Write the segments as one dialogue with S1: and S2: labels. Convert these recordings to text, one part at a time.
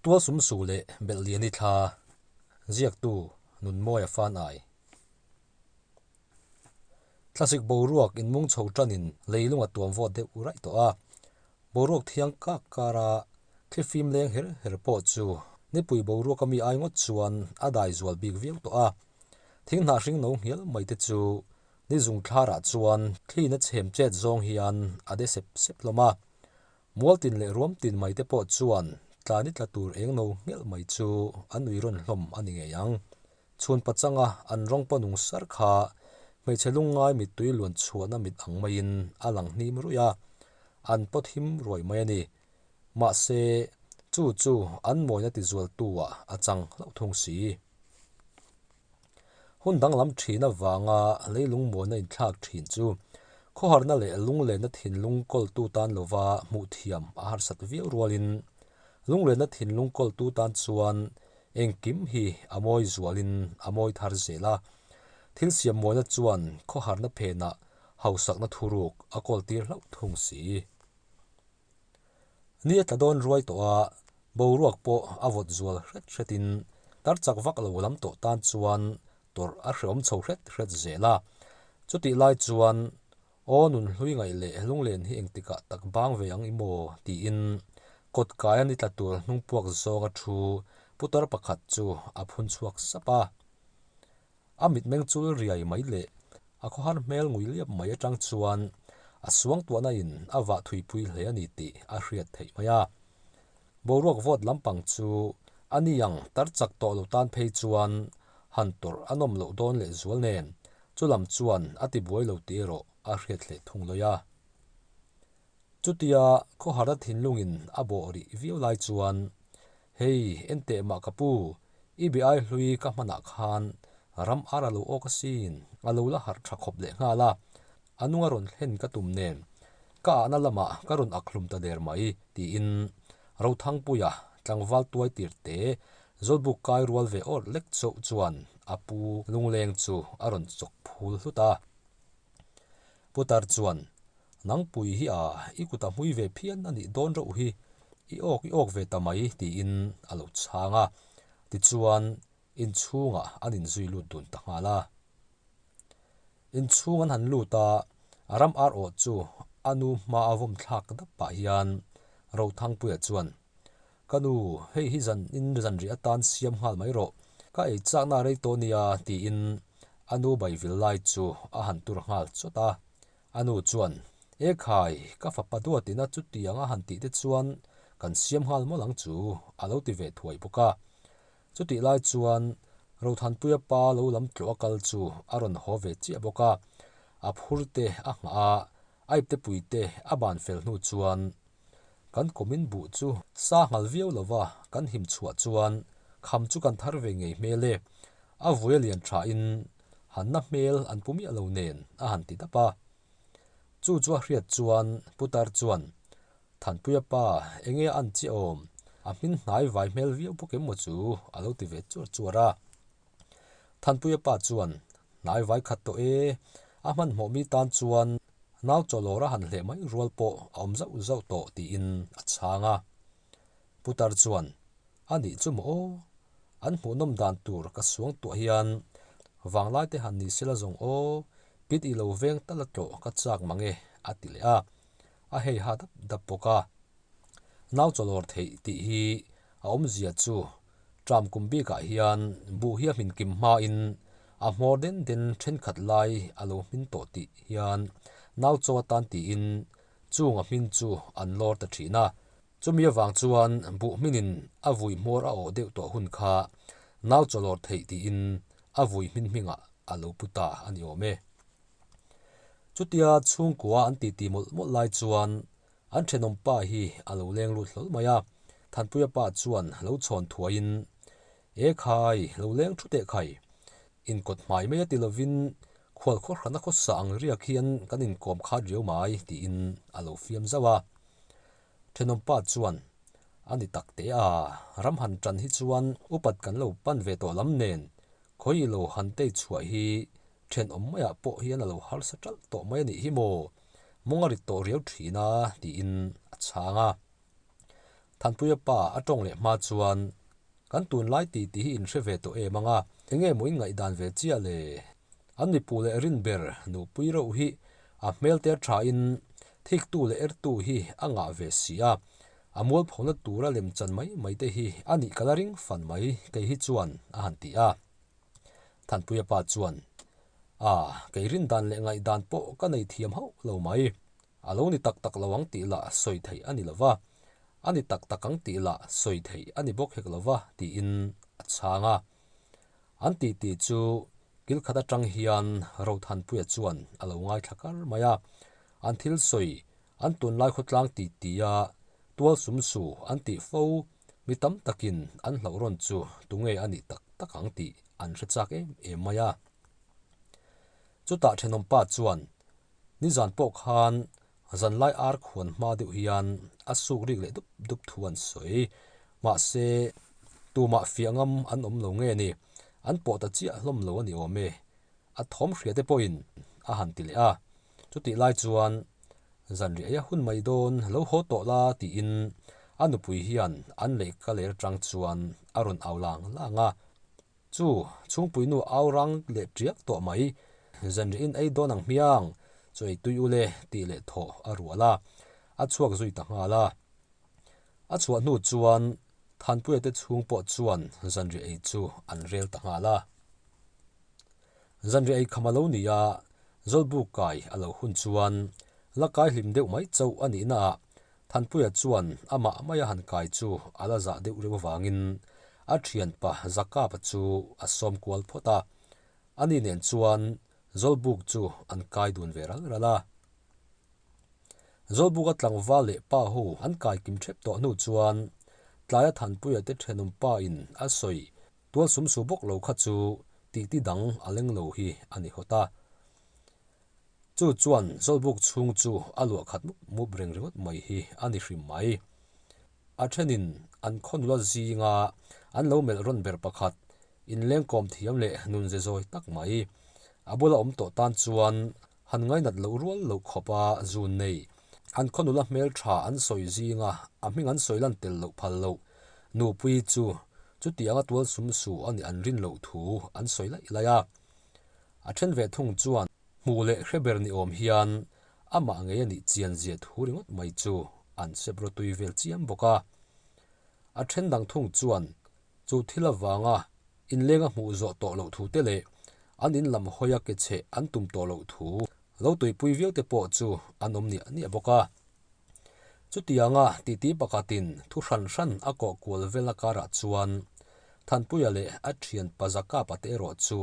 S1: Tual sum su leh belh lian i thla ziaktu Nunmawia fan ai. Thlasik boruak inmung chho tanin leilung a tuam vawt deuh raih tawh a. Boruak thiang kak kara thlifim leng her her pawh chu nipui boruak a mi ai ngawt chuan a dai zual bik viau tawh a. Thinghnah hring no nghial mai te chu ni zung thlarah chuan thlin a chhem chet zawng hian a de sep sep hlawm a. Mual tin leh ruam tin mai te pawh chuan tlani tla tur eng no nghelh mai chu an ui rawn hlawm a ni ngei ang. Chhun pachanga an rawng pawnung sar kha hmeichhe lungngai mittui luan chhuahna mit ang maiin a lang hnim ruih a, an pawt him ruai mai a ni. Mahse, chu chu an mawina tizualtu-ah a chang hlauh thung si. Hun danglam thin avanga leilung mawina inthlak thin chu khawharna leh lunglenna thinlung kawltu tan lova hmuh thiam a harsat viau rualin lunglenna thinlung kawltu tan chuan Engkim hi a mawi zualin a mawi thar zel a, thil siam mawina chuan khawharna phenah hausakna thuruk a kawl tir hlauh thung si. Ni a tla dawn ruai tawh a, boruak pawh a vawt zual hret hretin tar chak vak lo lam tawh tan chuan tawrh a hreawm chho hret hret zel a. Chutih lai chuan Aw nunhlui ngaih leh lunglen hi engtikah tak bang ve ang i maw? tiin kawt kai a ni tla tur hnung puak zawnga thu putar pakhat chu a phun chhuak sap a. A mitmeng chul riai mai leh a khawhar hmel ngui liap mai atang chuan a suangtuahna in a vah thuipui hle a ni tih a hriat theih mai a. Boruak vawt lampang chu a ni ang tar chak tawh lo tan phei chuan han tawrh a nawm loh dawn leh zual nen chu lam chuan a ti buai lo tih erawh a hriat hleh thung lawih a. Chutia khawhara thinlungin a bawh rih viau lai chuan, Hei, enteh mah ka pu, i be ai hlui ka hmanah khan ram ar a lo awk asin, a lo la harh tha khawp leh nghal a, a nunga rawn thlen ka tum nen ka ahna lamah ka rawn ak hlum ta der mai, tiin Rothangpuia tlangval tuai tir te Zawlbuk kai rual ve awrh lek chauh chuan a pu lungleng chu a rawn chawk phul hlut a. Putar chuan, Nangpui hi a, i kut a hmui ve phian a nih dawn reuh hi, i awk i awk ve ta mai, tiin a lo chhang a. Tichuan, inchhungah an inzui lut dun ta nghal a. Inchhung an han lut a, ram ar awh chu a nu hma a vawm thlak dap pah hian Rothangpuia chuan, Ka nu, hei hi zan in zanriah atan siam nghal mai rawh, ka ei chakna a rei tawh nia, tiin a nu baivil lai chu a han tur nghal chawt a. A nu chuan, E khai, ka fapa duatin a chutiang a han tih te chuan kan siam nghal mawlh ang chu, a lo ti ve thuai bawk a. Chutih lai chuan Rothanpuia pa lo lam tlawh a kal chu a rawn haw ve chiah bawk a, a phur te a nghah a, a ipte pui te a ban fel hnu chuan kan kawmin buh chu sa nghal viau lo va, kan him chhuah chuan kham chu kan thar ve ngei hmel e, a vui a lian tha in hanna hmel an pu miah lo nen a han ti dap a. Chu chu a hriat chuan Putar chuan, Thanpuia pa, enge a an chiah awm? A hmin hnai vai hmel viau bawk em maw chu? a lo ti ve chuar chuar a. Thanpuia pa chuan, Hnai vai khat tawh e, a hmanhmawh mi tan chuan nau chawlawr a han hleh mai rual pawh a awm zauh zauh tawh tiin a chhang a. Putar chuan, A nih chu maw aw? An hmuhnawm dan tur ka suang tuah hian vanglai te han ni sela zawng aw, pit i lo veng tal a tlawh ka chak mang e, a ti leh a. A hei ha dap dap bawk a. Nau chawlawr theih tih hi a awmzia chu tram kum bikah hian buh hi a hmin kim hmain a hmawr den den thenkhat lai a lo hmin tawh tih hian nau chaw atan tiin chung a hmin chu an lawr ta thin a. Chumi avang chuan buh hminin a vui hmawr a awh deuh tawh hun kha nau chawlawr theih tiin a vui hmin hmingah a lo pu ta a ni awm e. Chutia chhungkua an titi mawlh mawlh lai chuan an thenawm pa hi a lo leng lut hlawl mai a, Thanpuia pa chuan lo chhawn thuaiin, E khai, lo leng thu teh khai, inkawt hmai mai a ti lovin khual khawhrana khawsa ang riak hian kan inkawm khat riau mai tiin a lo fiam zauh a. Thenawmpa chuan, A ni tak teh a, ram han tan hi chuan upat kan lo pan ve tawh lam nen, Khawi ilo han tei chhuah hi thenawm maiah pawh hian a lo harsa ṭalh tawh mai a nih hi maw? Mawng a rit tawh riau ṭhin a, tiin a chhang a. Thanpuia pa a tawng leh hma chuan, Kan tunlai ti tih hi in hre ve tawh em ang a, enge maw in ngaihdan ve chiah le? An mipu leh rin ber nupui reuh hi a hmel te a tha in thiktu leh ertu hi a ngah ve si a, a mualphona tura lemchan mai mai te hi a nih ka la ring fan mai kei hi chuan a han ti a. Thanpuia pa chuan, A, kei rindan leh ngaihdan pawh ka nei thiam hauh lo mai. A lo ni tak tak lo ang tih lah sawi theih a ni lo va, a ni tak tak ang tih lah sawi theih a ni bawk hek lo va tiin a chhang a. An titi chu kil khat atang hian Rothanpuia chuan a lo ngaithla kar mai a, an thil sawi an tunlai khawtlang titia tual sum su an tih fo mi tam takin an hlauh rawn chu tunge a nih tak tak ang tih an hre chak em em mai a. Chutah thenawmpa chuan Nizan pawh khan zanlai ar khuan hma deuh hian a suk rik leh dup dup thu an sawi. Mahse, tumah fiah ngam an awm lo nge ni? An pawh ta chiah hlawm lo a ni awm e. A thawm hria te pawhin a han ti leh a. Chutih lai chuan zanriah ia hun mai dawn lo haw tawh la tiin a nupui hian an lehka ler atang chuan a rawn au lang lang a. Chu chhungpuinu au rang leh ṭiak tawh mai, zanriahin ei dawn ang hmiang, chu ei tui ule tih leh thawh a rual a, a chhuak zui ta nghal a. A chhuah hnu chuan Thanpuia te chhung pawh chuan zanriah ei chu an rel ta nghal a. Zanriah ei kham a lo ni a, Zawlbuk kai a lo hun chuan la kai hlim deuh mai chauh a nihnaah Thanpuia chuan amah maia han kai chu a la zah deuh reuh avangin a thianpa Zakapa chu a sawm kual phawt a, ani nen chuan Zawlbuk chu an kai dun ve ral ral a. Zawlbuka tlangval leh pa ho an kai kim thep tawh hnu chuan tlaia Thanpuia te thenawm pa in a sawi tual sum su bawk lo kha chu titi dang a leng lo hi a ni hawt a. Chu chuan Zawlbuk chhung chu a luah khat mup mup reng ringawt mai hi a ni hrim mai. A thenin an khaw nula zinga an lo melh rawn ber pakhat, inlengkawm thiam leh nun ze zawi tak mai. A bula awm tawh tan chuan han ngainat loh rual loh khawpa zun nei. An khaw nula hmeltha an sawi zinga a hming an sawi lan tel loh phal loh nupui chu chutianga tual sum su a nih an rin loh thu an sawi laih laih a. A then ve thung chuan hmuh leh hre ber ni awm hian amah ngei a nih chian zia thu ringawt mai chu an sep rawtui vel chiam bawk a. A then dang thung chuan chu thil avanga inleng a hmuh zawh tawh loh thu te leh an in lam hawia ke cheh an tum tawh loh thu lo tuipui viau te pawh chu an awm niah niah bawk a. Chutianga titi pakhatin thu hran hran a kawh kual velna karah chuan Thanpuia leh a thian Pazakapa te erawh chu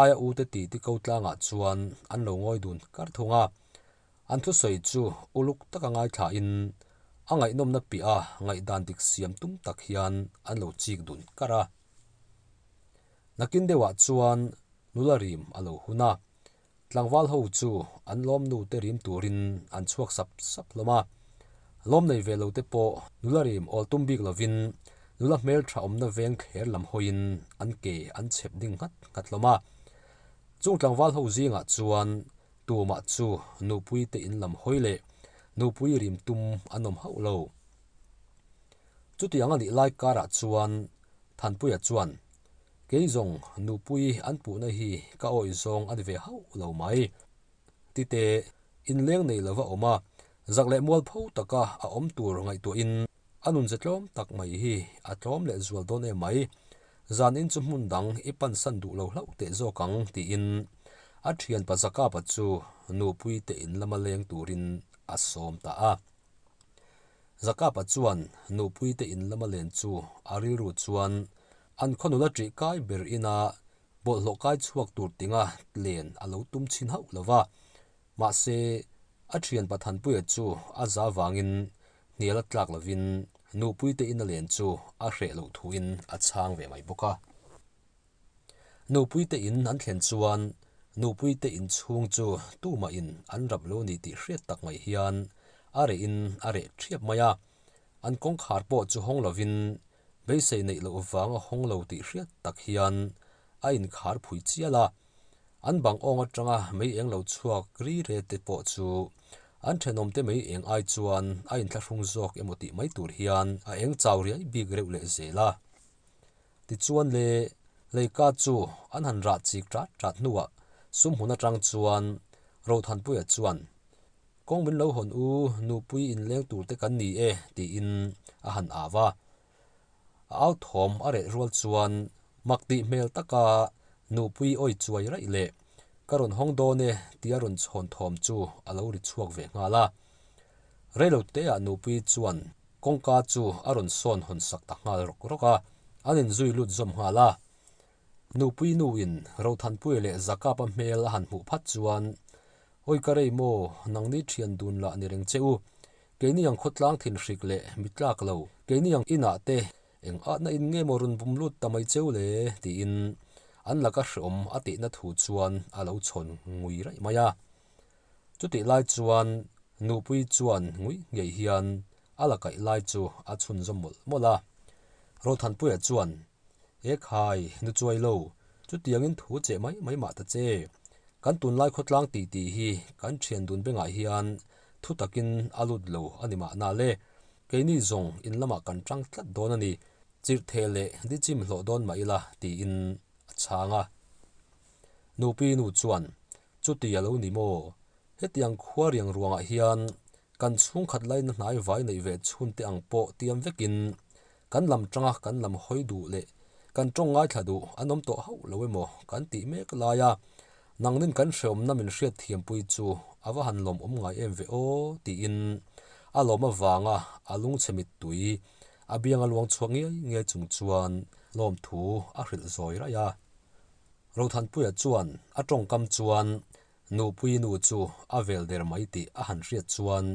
S1: aia ute titi ko tlangah chuan an lo ngawi dun kar thung a. An thusawi chu uluk taka ngaithlain a ngaihnawmna piah a ngaihdan dik siam tum tak hian an lo chik dun kar a. Nakin deuhah chuan nula rim a lo hun a. Tlangval ho chu an lawmnu te rim turin an chhuak sap sap hlawm a. Lawm nei ve lo te pawh nula rim awl tum bik lovin nula hmeltha awmna veng thler lam hawiin an ke an chhep ding nghat nghat hlawm a. Chung tlangval ho zingah chuan tumah chu nupui te in lam hawi leh nupui rim tum an awm hauh lo. Chutiang a nih lai karah chuan Thanpuia chuan Kei zawng nupui an puhna hi ka awih zawng a ni ve hauh lo mai. Tite, inleng nei lova awm a, zak leh mualpho taka a awm tur ngaihtuahin a nunze tlawm tak mai hi a tlawm leh zual dawn em mai. Zanin chu hmun dang i pansan duh lo hlauh teh zawk ang tiin a thianpa Zakapa chu nupui te in lama leng turin a sawm ta a. Zakapa chuan nupui te in lama len chu a rilru chuan An khaw nula ṭih kai ber ina bawlhhlawh kai chhuak tur tinga len a lo tum chhin hauh lo va. Mahse, a ṭhian Pathanpuia chu a za vangin hnial a tlak lovin nupuite ina len chu a hreh loh thuin a chhang ve mai bawk a. Nupuite in an thlen chuan nupuite in chhung chu tumahin an rap lo ni tih hriat tak mai hian a rehin a reh ṭhiap mai a. An kawngkhar pawh chu hawng lovin Beisei neih loh vanga hawng lo tih hriat tak hian a inkhar phui chial a. An bang awng atanga mei eng lo chhuak ri re te pawh chu an thenawmte mei eng ai chuan a inthlahrung zawk emaw tih mai tur hian a eng chau riai bik reuh leh zel a. Tichuan le, Leika chu an han rah chik tat tat hnuah sumhmun atang chuan Rothanpuia chuan, Kawng min lo hawn u, nupui inleng tur te kan ni e, tiin a han au a. A au thawm a reh rual chuan mak tih hmel taka nupui awi chuai raih leh ka rawn hawng dawn e tia rawn chhawn thawm chu a lo ri chhuak ve nghal a. Reilo teah nupui chuan kawngka chu a rawn sawn hawn sak ta nghal rawk rawk a, an inzui lut zawm nghal a. Nupui nuin Rothanpuia leh Zakapa hmel a han hmuh phat chuan Awi ka rei maw, nangni thian dun lah ni reng che u. Keini ang khawtlang thinhrik leh mi tlak lo, keini ang inah te eng atna in nge maw rawn bum lut ta mai cheu le? tiin an laka hreawm a tihna thu chuan a lo chhawn ngui raih mai a. Chutih lai chuan Nupui chuan ngui ngei hian a la kaih lai chu a chhunzawm mawlh mawlh a. Rothanpuia chuan He khai, nu chuai lo, chutiangin thu cheh mai mai mah ta che. Kan tunlai khawtlang tih tih hi kan thian dun bengah hian thu takin a lut lo a ni mahna le. Keini zawng in lamah kan tang tlat dawn a ni, chirhtheh leh dichim hlawh dawn mah ila tiin a chhang a. Nupi nu chuan, Chuti a lo ni maw? Hetiang khua riang ruangah hian kan chhungkhat laina hnai vai neih ve chhun te ang pawh tiam vekin kan lam tanga kan lam hawi duh leh kan tawng ngaithla duh an awm tawh hauh lo emaw kan tih mek laia nangnin kan hreawmna min hriat thiampui chu a va han lawmawm ngai em ve aw tiin a lawm avanga a lungchhe mittui a bianga luang chhuak ngiai ngiai chung chuan lawmthu a hrilh zawi raih a. Rothanpuia chuan a tawngkam chuan Nupui nu chu a vel der mai tih a han hriat chuan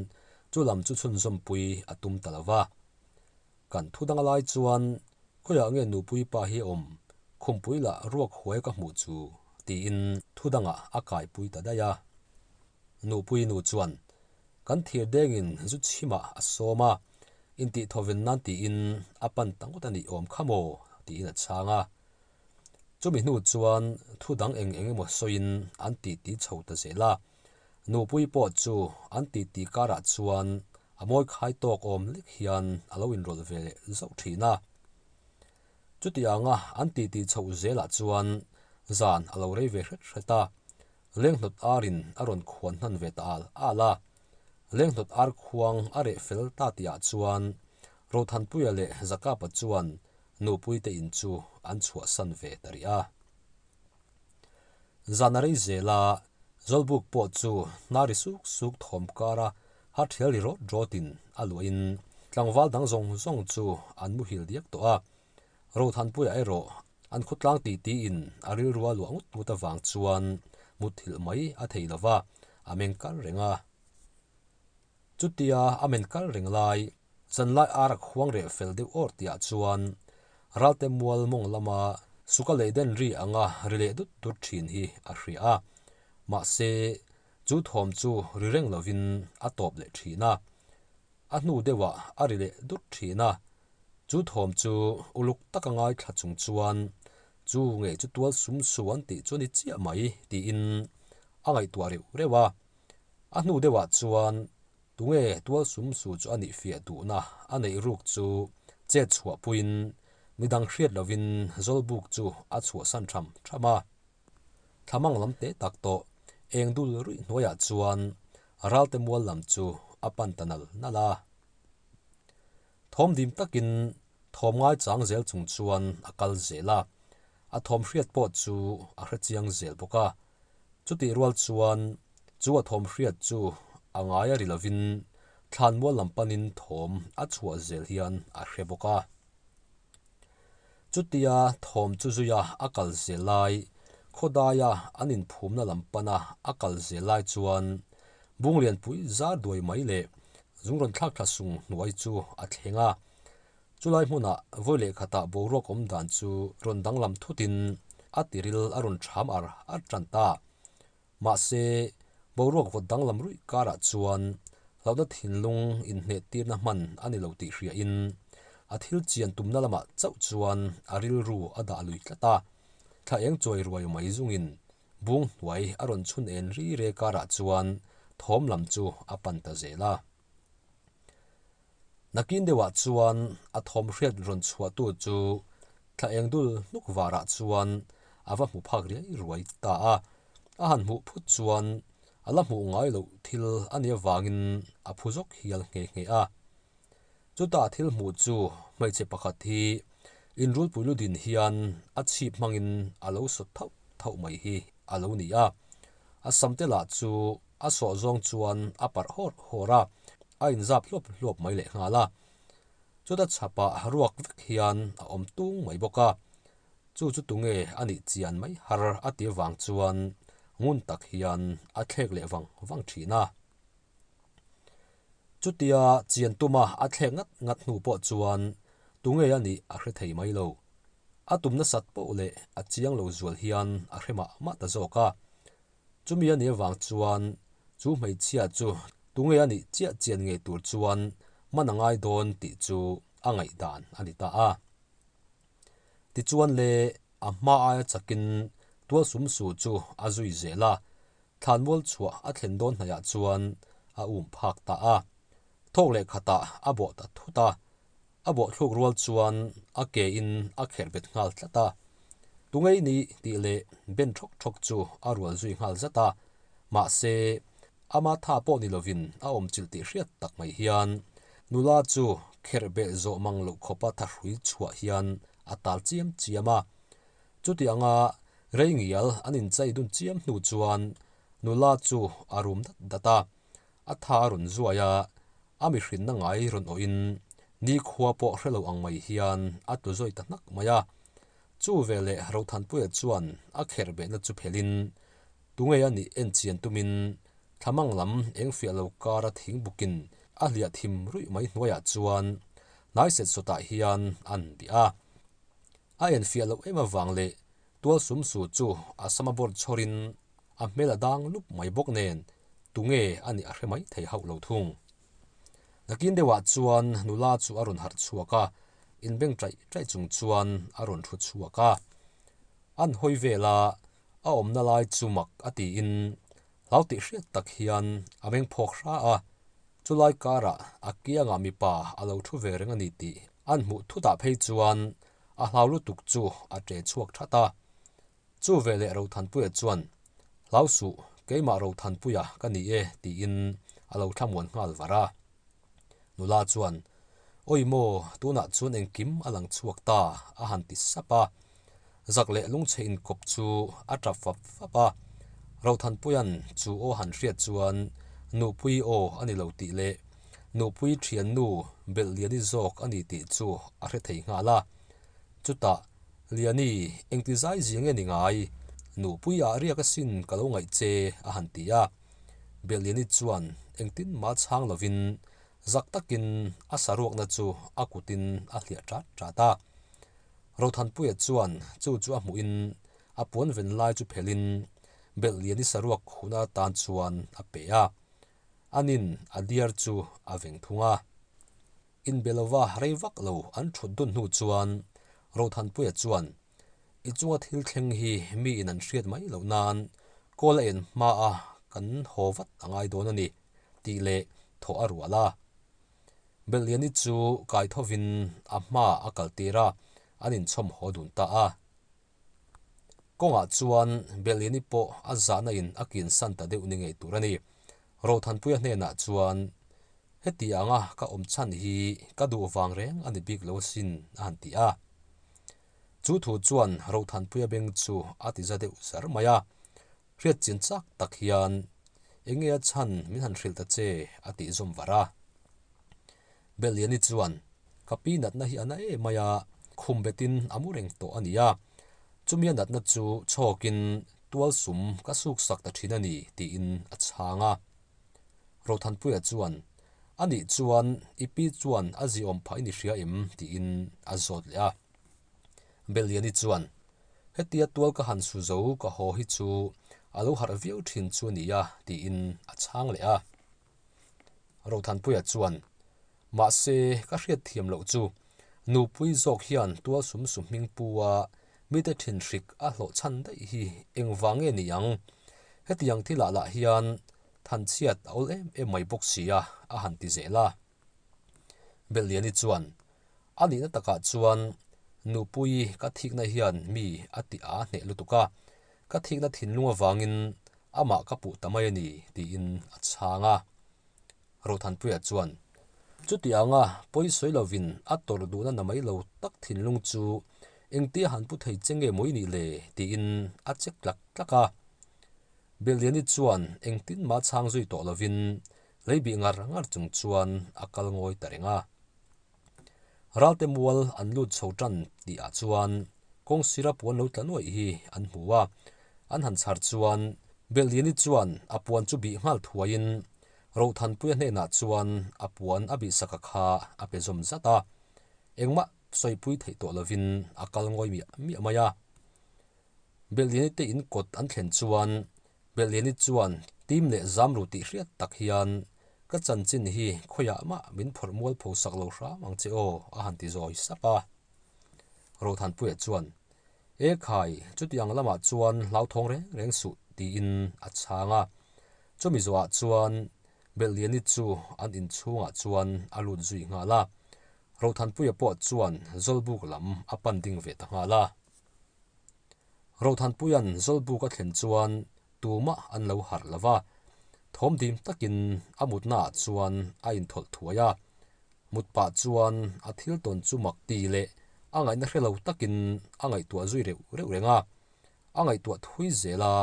S1: chu lam chu chhunzawmpui a tum ta lo va. Kan thu dang lai chuan khawiah nge nupui pa hi a awm, khumpui lah ruak huai ka hmuh chu tiin thu dangah a kaipui ta daih a. Nupui nu chuan kan thir dengin zu chhimah a sawm a, intihthawven nan tiin a pan ta ngawt a nih awm kha maw tiin a chhang a. Chumi hnu chuan thu dang eng eng emaw sawiin an titi chho ta zel a, nupui pawh chu an titi karah chuan a mawi khai tawk awm lek hian a lo inrawlh ve leh zauh thin a. Chuti anga an titi chhoh zelah chuan zan a lo rei ve hret hret a, lenghnawt arin a rawn khuan hnan ve ta al al a. Lenghnawt ar khuang a reh fel ta tihah chuan Rothanpuia leh Zakapa chuan Nupuite in chu an chhuahsan ve ta rih a. Zan a rei zel a, Zawlbuk pawh chu hna ri suk suk thawm kara ha thial ri rawt rawtin a luahin tlangval dang zawng zawng chu an muhil diak tawh a. Rothanpuia erawh an khawtlang ti tiin a rilrua luah ngut ngut avang chuan muthilh mai a thei lo va, a meng kar reng a. Chutia a men kal reng lai, zanlai ar a khuang reh fel deuh awr tihah chuan Ralte mual mawng lama suka lei den ri anga ri leh dut dut thin hi a hria a. Mahse, chu thawm chu ri reng lovin a tawp leh thin a. A hnu deuhah a ri leh dut thin a. Chu thawm chu uluk taka ngaithla chung chuan chu ngei chu tual sum su an tih chu a ni chiah mai tiin a ngaihtuah reuh reuh a. A hnu deuhah chuan tunge tual sum su chu a nih fiah duhna a neih ruk chu chet chhuah puiin midang hriat lovin Zawlbuk chu a chhuahsan tham tham a. Thlamang lam teh tak tawh eng dul ruih hnuaiah chuan Ralte mual lam chu a pan ta nal nal a. Thawm dim takin thawm ngaichang zel chung chuan a kal zel a, a thawm hriat pawh chu a hrechiang zel bawk a. Chutih rual chuan chu a thawm hriat chu a ngai a ri lovin thlanmual lam panin thawm a chhuah zel hian a hre bawk a. Chutia thawm chu zuia a kal zel lai, khawdaia an inphumna lam pana a kal zel lai chuan Bunglianpui zar duai mai leh zung rawn thlak thla sung hnuai chu a thleng a. Chulai hmunah vawi leh khatah boruak awm dan chu rawn danglam thutin a tiril a rawn ṭham ar ar ṭan ta. Mahse, boruak vawt danglam ruih karah chuan hlauhna thinlung inhnehtirna hman a ni lo tih hriain a thil chian tumna lamah chauh chuan a rilru a dah lui tlat a. Thla eng chawi ruai mai zungin bung hnuai a rawn chhun en ri re karah chuan thawm lam chu a pan ta zel a. Nakin deuhah chuan a thawm hriat rawn chhuahtu chu thla eng dul hnuk varah chuan a va hmu phak riai ruai ta a. A han hmuh phut chuan a la hmuh ngai loh thil a nih avangin a phu zawk hial nghe nghe a. Chutah thil hmuh chu hmeichhe pakhat hi inrulpui lu din hian a chhip hmangin a lo sawt thauh thauh mai hi a lo ni a. A samte lah chu a sawh zawng chuan a parh hawr hawr a, a inzap hluap hluap mai lehnghal a. Chuta chhapah ruak vek hian a awm tung mai bawk a. Chu chu tunge a nih chian mai har a ti avang chuan ngun tak hian a thlek leh vang vang thin a. Chutia chian tuma a thlek ngat ngat hnu pawh chuan tunge a nih a hre thei mai lo. A tum nasat poh leh a chiang lo zual hian a hre mah mah ta zawk a. Chumi a nih avang chuan chu hmeichhia chu tunge a nih chiah chian ngei tur chuan man a ngai dawn tih chu a ngaihdan a ni ta a. Tichuan le a hma aia chakin tual sum su chu a zui zel a, thlanmual chhuah a thlen dawn hnaihah chuan a um phak ta a. Thawk leh khatah a bawh ta thut a, a bawh thluk rual chuan a ke in a kherh bet nghal tlat a. Tungei ni tih leh ben thawk thawk chu a rual zui nghal zat a, mahse ama tha pawh ni lovin a awm chilh tih hriat tak mai hian nula chu kherh beh zawh mang loh khawpa thahrui chhuah hian a tal chiam chiam a. Chuti anga rei ngial an inchai dun chiam hnu chuan nula chu a rum dat dat a, a tha a rawn zuai a, a mihrinna ngai rawn awhin nikhua pawh hre lo ang mai hian a tlu zawi ta hnak mai a. Chu veleh Rothanpuia chuan a kherh behna chu phelhin tunge a nih en chian tumin thlamang lam eng fiah lo kara thing bukin a hliah thim ruih mai hnuaiah chuan hnai set sawtah hian an bih a. A enfiah loh em avang leh tual sum su chu a sama bawr chhawrin a hmel a dang lup mai bawk nen tunge a nih a hre mai thei hauh lo thung. Nakin deuhah chuan nula chu a rawn harh chhuak a, inbeng ṭaih ṭaih chung chuan a rawn thu chhuak a. An hawi vel a, a awmna lai chu mak a tiin hlau tih hriat tak hian a meng phawk hra a, chulai karah a kiangah mipa a lo thu ve reng a ni tih an hmuh thutah phei chuan a hlau lutuk chu a ṭe chhuak that a. Chu veleh Rothanpuia chuan, Hlau suh, keimah Rothanpuia ka ni e, tiin a lo thlamuan nghal var a. Nula chuan, Awi maw, tunah chuan engkim a lang chhuak ta, a han ti sap a. Zak leh lungchhe inkawp chu a tap fap fap a. Rothanpuia'n chu aw han hriat chuan Nupui aw a ni lo tih leh Nupui thiannu Belhliani zawk a ni tih chu a hre thei nghal a. Chutah, Liani, engti zai zia nge ni ngai? Nupui ah riak asin ka lo ngaih che, a han ti a. Belhliani chuan engtin mah chhang lovin zak takin a saruakna chu a kutin a hliah ṭat ṭat a. Rothanpuia chuan chu chu a hmuhin a puan ven lai chu phelhin Belhliani saruak khuhna atan chuan a pe a. Anin a diar chu a veng thung a. Inbe lova rei vak lo an thut dun hnu chuan Rothanpuia chuan, I chunga thil thleng hi miin an hriat mai loh nan kawl a en hma a kan haw vat a ngai dawn a ni, tih leh thawh a rual a. Belhliani chu kai thovin a hmaah a kal tir a, an inchhawm haw dun ta a. Kawngah chuan Belhliani pawh a zahna in a kinsan ta deuh ni ngei tur a ni. Rothanpuia hnenah chuan, Heti anga ka awm chhan hi ka duh vang reng a ni bik lo asin, a han ti a. Chu thu chuan Rothanpuia beng chu a ti za deuh zar mai a. Hriat chin chak tak hian, Enge a chhan min han hrilh ta che, a tih zawm var a. Belliani chuan, Ka pi natna hi a na em mai a, khum betin a mu reng tawh a ni a. Chumi a natna chu chhawkin tual sum ka suk sak ta thin a ni, tiin a chhang a. Rothanpuia chuan, A nih chuan i pi chuan a ziawm phah i ni hria em? tiin a zawt leh a. Belliani chuan, Hetia tual ka han su zo ka haw hi chu a lo harh viau thin chu a nia, tiin a chhang leh a. Rothanpuia chuan, Mahse, ka hriat thiam loh chu, nupui zawk hian tual sum su hming pu a. Mite thin hrik a hlawh chhan daih hi engvang nge ni ang? Hetiang thilah lah hian thanchhiat a awl em em mai bawk si a, a han ti zel a. Belliani chuan, A nihna takah chuan Nupuii ka thikna hian mi a ti a hneh lutuk a, ka thikna thinlung avangin amah ka puh ta mai a ni, tiin a chhang a. Rothanpuia chuan, Chuti anga pawi sawi lovin a tawrh duhna na mai lo tak thinlung chu engtia han pu thei che nge maw i nih le? tiin a che tlak tlak a. Belliani chuan engtin mah chhang zui tawh lovin lei bih ngar ngar chung chuan a kal ngawi ta reng a. Ralte mual an lut chho tan tih ah chuan kawng sira puan lo tla nuaih hi an hmu a, an han chhar chuan Belliani chuan a puan chu bih nghal thuaiin Rohthanpuia hnenah chuan a puan a bihsaka kha a pe zawm zat a, engmah sawipui theih tawh lovin a kal ngawi miah miah mai a. Belliani te in kawt an thlen chuan Belliani chuan tim leh zam ru tih hriat tak hian ka chanchin hi khawiah mah min phawrh mual pho sak lo hram ang che aw a han ti zawi sap a. Rothanpuia chuan E khai, chutiang lamah chuan hlauthawng reng reng suh tiin a chhang a. Chumi zawhah chuan Belliani chu an inchhungah chuan a lut zui nghal a. Rothanpuia pawh chuan Zawlbuk lam a pan ding ve ta nghal a. Rothanpuia'n Zawlbuk a thlen chuan tumah an lo harh lo va, thawm dim takin a mutnaah chuan a inthawlh thuai a. Mut pah chuan a thil tawn chu mak ti leh a ngaihna hre lo takin a ngaihtuah zui reuh reuh reng a. A ngaihtuah thui zel a,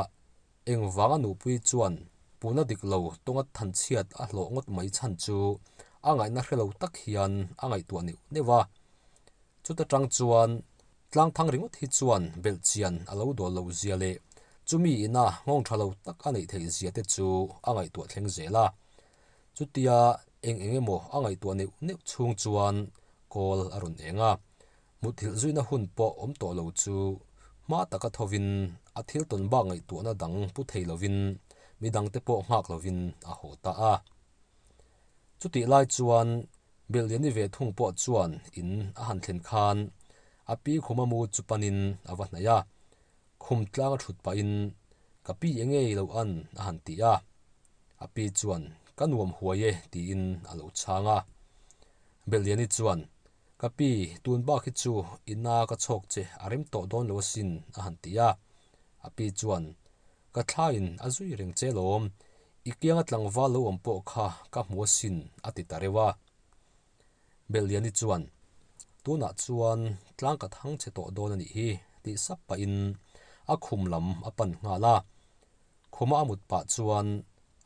S1: engvanga nupui chuan puna dik lo tawnga thanchhiat a hlawh ngawt mai chhan chu a ngaihna hre lo tak hian a ngaihtuah neuh neuh a. Chuta tang chuan Tlangthang ringawt hi chuan belhchian a lo dawl loh zia leh chumi ina nghawng tha lo tak a neih theih zia te chu a ngaihtuah thleng zel a. Chutia eng eng emaw a ngaihtuah neuh neuh chhung chuan kawl a rawn eng a, muthilh zuina hun pawh awm tawh lo chu hma taka thovin a thil tawn bak ngaihtuahna dang pu thei lovin midangte pawh nghak lovin a haw ta a. Chutih lai chuan Belliani ve thung pawh chuan in a han thlen khan a pi khuma mu chu panin a va hnaih a, khum tlang a thut pahin ka pi enge i lo an a han ti a, a pi chuan ka nuam huai e tiin a lo chhang a. Belliani chuan ka pi tun bak hi chu i na ka chhawk che a rem tawh dawn lo asin a han ti a, a pi chuan Ka thlain a zui reng che lawm, i kianga tlangval lo awm pawh kha ka hmu asin a ti ta reuh a. Belliani chuan, Tunah chuan tlang ka thang che tawh dawn a nih hi tih sap pahin a khum lam a pan nghal a. Khuma a mut pah chuan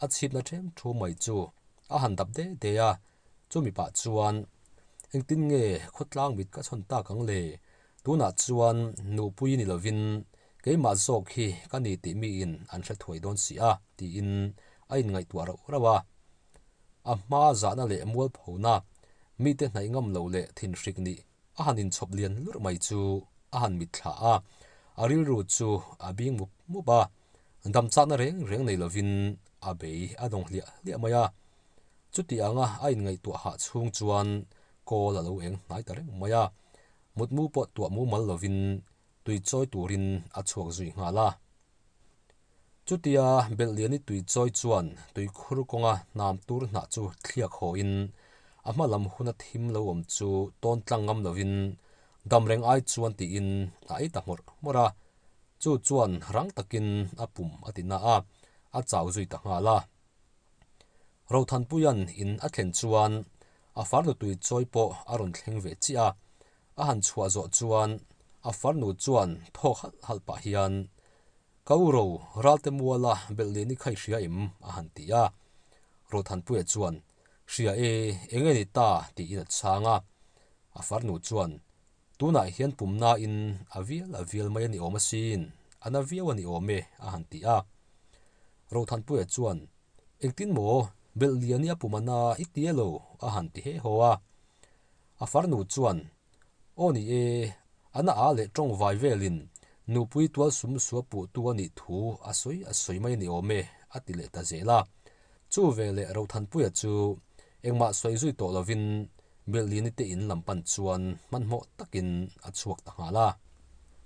S1: a chhipna ṭhem thu mai chu a han dap de de a, chumi pah chuan, Engtin nge khawtlang mit ka chhawn tak ang le? Tunah chuan nupui ni lovin Keimah zawk hi ka ni tih miin an hre thuai dawn si a, tiin a inngaihtuah rauh rauh a. A hma zahna leh mualphona, mite hnaih ngam lo leh thinhrik nih a han inchhawp lian lurh mai chu a han mitthla a, a rilru chu a bing mup mup a, damchakna reng reng nei lovin a bei a dawng hliah hliah mai a. Chuti anga a inngaihtuah hah chhung chuan kawl a lo eng hnai ta reng mai a, mutmu pawh tuah mumal lovin tui chawi turin a chhuak zui nghal a. Chutia Belhliani tui chawi chuan tuikhur kawnga hnam tur hnah chu thliak hawin a hma lam huna thim lo awm chu tawn tlang ngam lovin dam reng ai chuan tiin a ei ta hmawrh hmawrh a. Chu chuan rang takin a pum a ti na a, a chau zui ta nghal a. Rothanpuia'n in a thlen chuan a farnu tui chawi pawh a rawn thleng ve chiah a, A han chhuah zawh chuan a farnu chuan thawk halh halh pah hian, Ka u ro, Ralte muala belh leh ni kha i hria em? a han ti a. Rothanpuia chuan, Hria e, eng nge ni ta? tiin a chhang a. A farnu chuan, Tunah hian pumnain a vial a vial mai a ni awm asin, a na viau a ni awm e, a han ti a. Rothanpuia chuan, Engtin maw, belh lian i a pum a na i ti elo? a han ti he haw a. A farnu chuan, Aw ni e, a na a leh tawng vai velin nupui tual sum sua puhtu a nih thu a sawi a sawi mai a ni awm e, a ti leh ta zel a. Chu veleh Rothanpuia chu engmah sawi zui tawh lovin Belhlini te in lam pan chuan hmanhmawh takin a chhuak ta nghal a.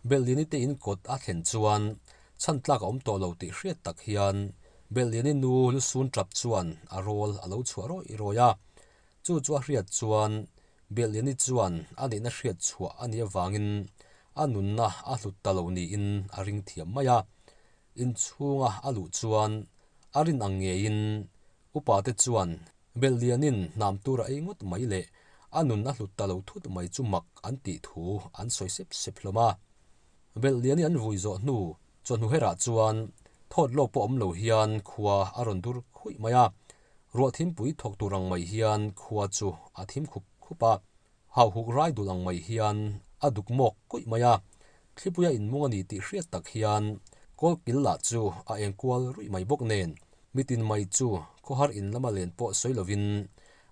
S1: Belhliani te in kawt a thlen chuan chhan tlak a awm tawh lo tih hriat tak hian Belhliani nu lusun tap chuan a rawl a lo chhuah rawih rawih a. Chu chu a hriat chuan Belhliani chuan a nihna hriat chhuah a nih avangin a nunna a hlut ta lo niin a ring thiam mai a. Inchhunga a luh chuan a rin ang ngeiin upate chuan Belhlianin hnam tur a ei ngawt mai leh a nun a hlut ta lo thut mai chu mak an tih thu an sawi sep sep hlawm a. Belhliani an vui zawh hnu chawhnu herah chuan thawt lawk pawh awm lo hian khua a rawn dur khuih mai a, ruah thimpui thawk tur ang mai hian khua chu a thim khup khup a. Hauhuk rai dul ang mai hian a duk mawk kuih mai a, thlipuia inmung a ni tih hriat tak hian kawlkil lah chu a eng kual ruih mai bawk nen mitin mai chu khawhar in lama len pawh sawi lovin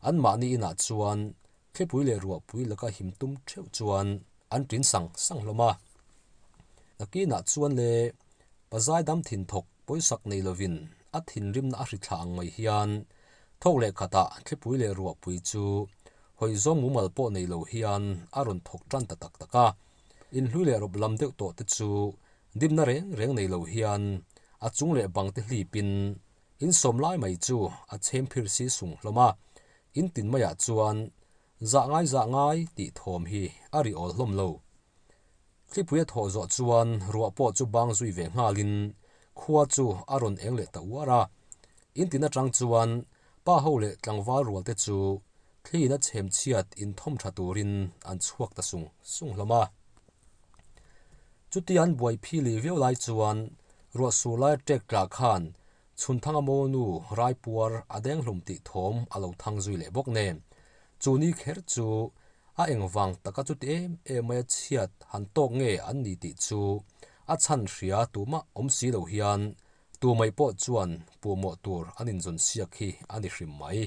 S1: anmahni inah chuan thlipui leh ruahpui laka him tum theuh chuan an ṭin sang sang hlawm a. Nakinah chuan le Pazai dam thin thawk pawisak nei lovin a thinrimna a hrithla ang mai hian thawk leh khatah thlipui leh ruahpui chu hawi zawng mumal pawh nei lo hian a rawn thawk tan ta tak tak a. Inhlui leh rawp lam deuh tawh te chu dimna reng reng nei lo hian a chung leh bang te hlipin insawm lai mai chu a chhem phir si sung hlawm a. In tin maiah chuan zah ngai zah ngai tih thawm hi a ri awl hlawm lo. Thlipui a thawh zawh chuan ruah pawh chu bang zui ve nghalin khua chu a rawn eng leh ta uar a. In tin atang chuan pa ho leh tlangval rual te chu thliin a chhem chhiat inthawm tha turin an chhuak ta sung sung hlawm a. Chutia an buai phili viau lai chuan ruah sur lai ṭek tla khan Chhunthanga mawnu raipuar a denghlum tih thawm a lo thang zui leh bawk nen, chu ni kher chu a engvang taka chuti em em maia chhiat han tawk nge an ni tih chu a chhan hria tumah awm si lo hian tumai pawh chuan puhmawh tur an inzawn siak hi a ni hrim mai.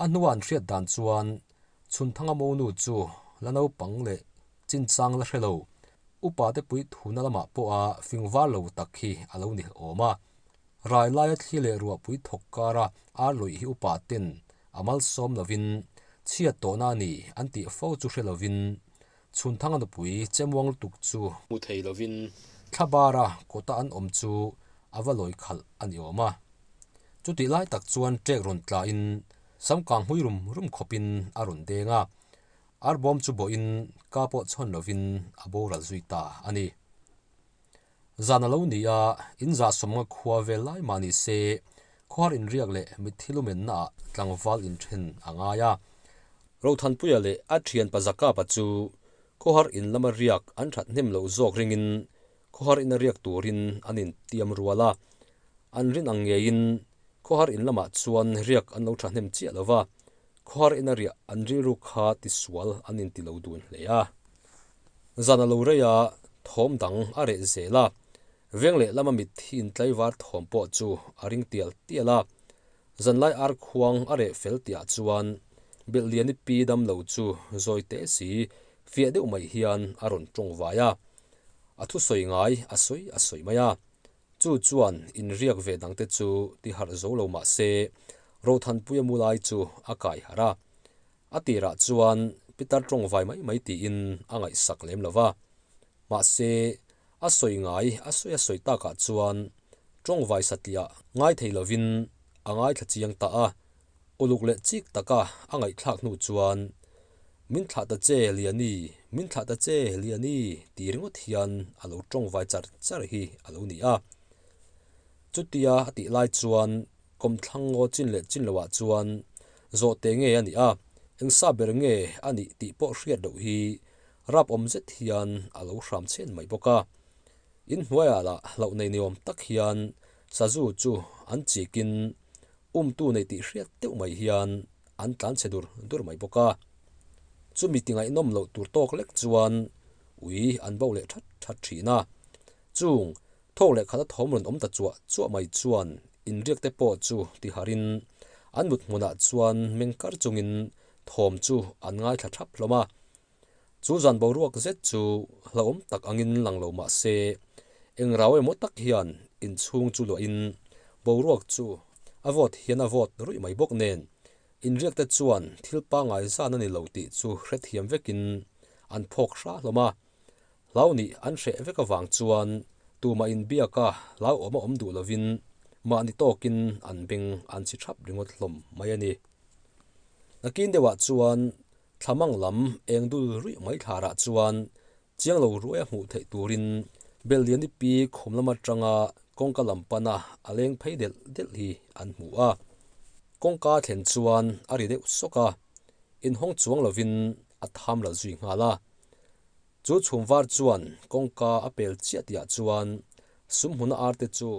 S1: A hnua an hriat dan chuan Chhunthanga monu chu la naupang leh chinchang la hre lo, upa te pui thuna lamah pawha fing var lo tak hi a lo ni awm a. Rai laia thli leh ruahpui thawk kara ar lawih hi upa ten a malsawm lovin chhiat tawhna a ni an tih fo chu hre lovin Chhunthanga nupui chemuang lutuk chu hmu thei lovin thlabara kawta an awm chu a va lawi khalh a ni awm a. Chutih lai tak chuan ṭek rawn tlain samkang hmui rum rum khawpin a rawn deng a, arbawm chu bawhin ka pawh chhawn lovin a boral zui ta a ni. Zan a lo ni a, in zahsawmnga khua vel lai mah ni se, khawhar inriak leh mitthi lumennaah tlangval inthen a ngai a. Rothanpuia leh a thianpa Zakapa chu khawhar in lama riak an that hnem loh zawk ringin khawhar ina riak turin an intiam rual a. An rin ang ngeiin khawhar in lamah chuan riak an lo thahnem chiah lo va, khawhar ina riah an rilru kha tisual an inti lo dun hle a. Zan a lo rei a, thawm dang a reh zel a, veng leh lama mitthi intlaivar thawm pawh chu a ring tial tial a. Zanlai ar khuang a reh fel tihah chuan Belhliani pi dam lo chu zawi teh si fiah deuh mai hian a rawn tawng vai a, a thusawi ngai a sawi a sawi mai a. Chu chuan inriak ve dangte chu ti harh zo lo mah se, Rothanpuia mu lai chu a kai harh a. A tirah chuan Pitar tawngvai mai mai tiin a ngaihsak lem lo va. Mahse, a sawi ngai a sawi a sawi takah chuan tawngvai satliah ngai thei lovin a ngaithla chiang ta a. Uluk leh chik taka a ngaihthlak hnu chuan, Min thlah ta che Liani, min thlah ta che Liani tih ringawt hian a lo tawngvai char char hi a lo ni a. Chutia a tih lai chuan kawmthlang ngaw chin leh chin loah chuan zawhte nge a nih a, engsa ber nge a nih tih pawh hriat loh hi rap awm zet hian a lo hram chhen mai bawk a. Inhnuaiah lah hlauh nei ni awm tak hian sazu chu an chikin Umtu nei tih hriat deuh mai hian an tlan chhe dur dur mai bawk a. Chumi ti ngaihnawm loh tur tawk lek chuan ui an bo leh that that thin a. Chung thawk leh khata thawm rawn awm ta chuah chuah mai chuan inriak te pawh chu ti harin an mut hmunah chuan meng kar chungin thawm chu an ngaithla thap hlawm a. Chu zan boruak zet chu hlauhawm tak angin lang lo mah se, eng rau emaw tak hian inchhung chu luahin boruak chu a vawt hian a vawt ruih mai bawk nen, inriakte chuan thil pangngai zan a ni lo tih chu hrethiam vekin an phawk hra hlawm a. Hlau nih an hreh vek avang chuan tumah inbiaka hlauhawm a awm duh lovin mahni tawkin an beng an chhi thap ringawt hlawm mai a ni. Nakin deuhah chuan thlamang lam eng dul ruih mai thlarah chuan chiang lo ruaia hmuh theih turin Belliani pi khum lam atanga kawngka lam pana a leng phei delh delh hi an hmu a. Kawngka thlen chuan a ri deuh sawk a, inhawng chuang lovin a tham ral zui nghal a. Chu chhum var chuan kawngka a pel chiah tihah chuan sumhmuna arte chu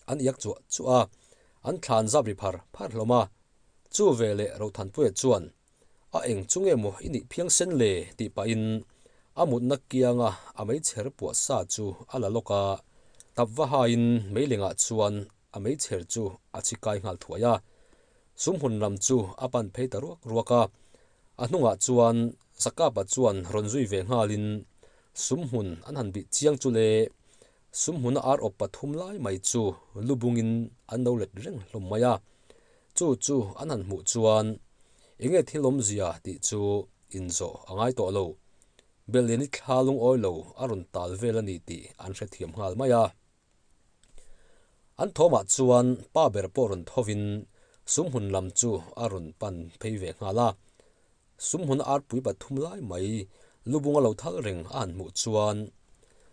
S1: an iak chuah chuah a, an thlan zap ri phar phar hlawm a. Chu veleh Rothanpuia chuan, A eng chu nge maw i nih phiang sen le? tih pahin a mutna kianga a meichher puah sa chu a la lawk a, tap va haiin meilengah chuan a meichher chu a chhi kai nghal thuai a. Sumhmun lam chu a pan phei ta ruak ruak a, a hnungah chuan Zakapa chuan rawn zui ve nghalin sumhmun an han bih chiang chu le, sumhmuna ar awp pathum lai mai chu lu bungin an lo let reng hlawm mai a. Chu chu an han hmuh chuan enge thil awmzia tih chu inzawh a ngai tawh lo. Belliani thla lungawi lo a rawn tal vel a ni tih an hrethiam nghal mai a. An thawmah chuan pa ber pawh rawn thovin sumhmun lam chu a rawn pan phei ve nghal a. Sumhmun arpui pathum lai mai lubunga lo thal reng a han hmuh chuan,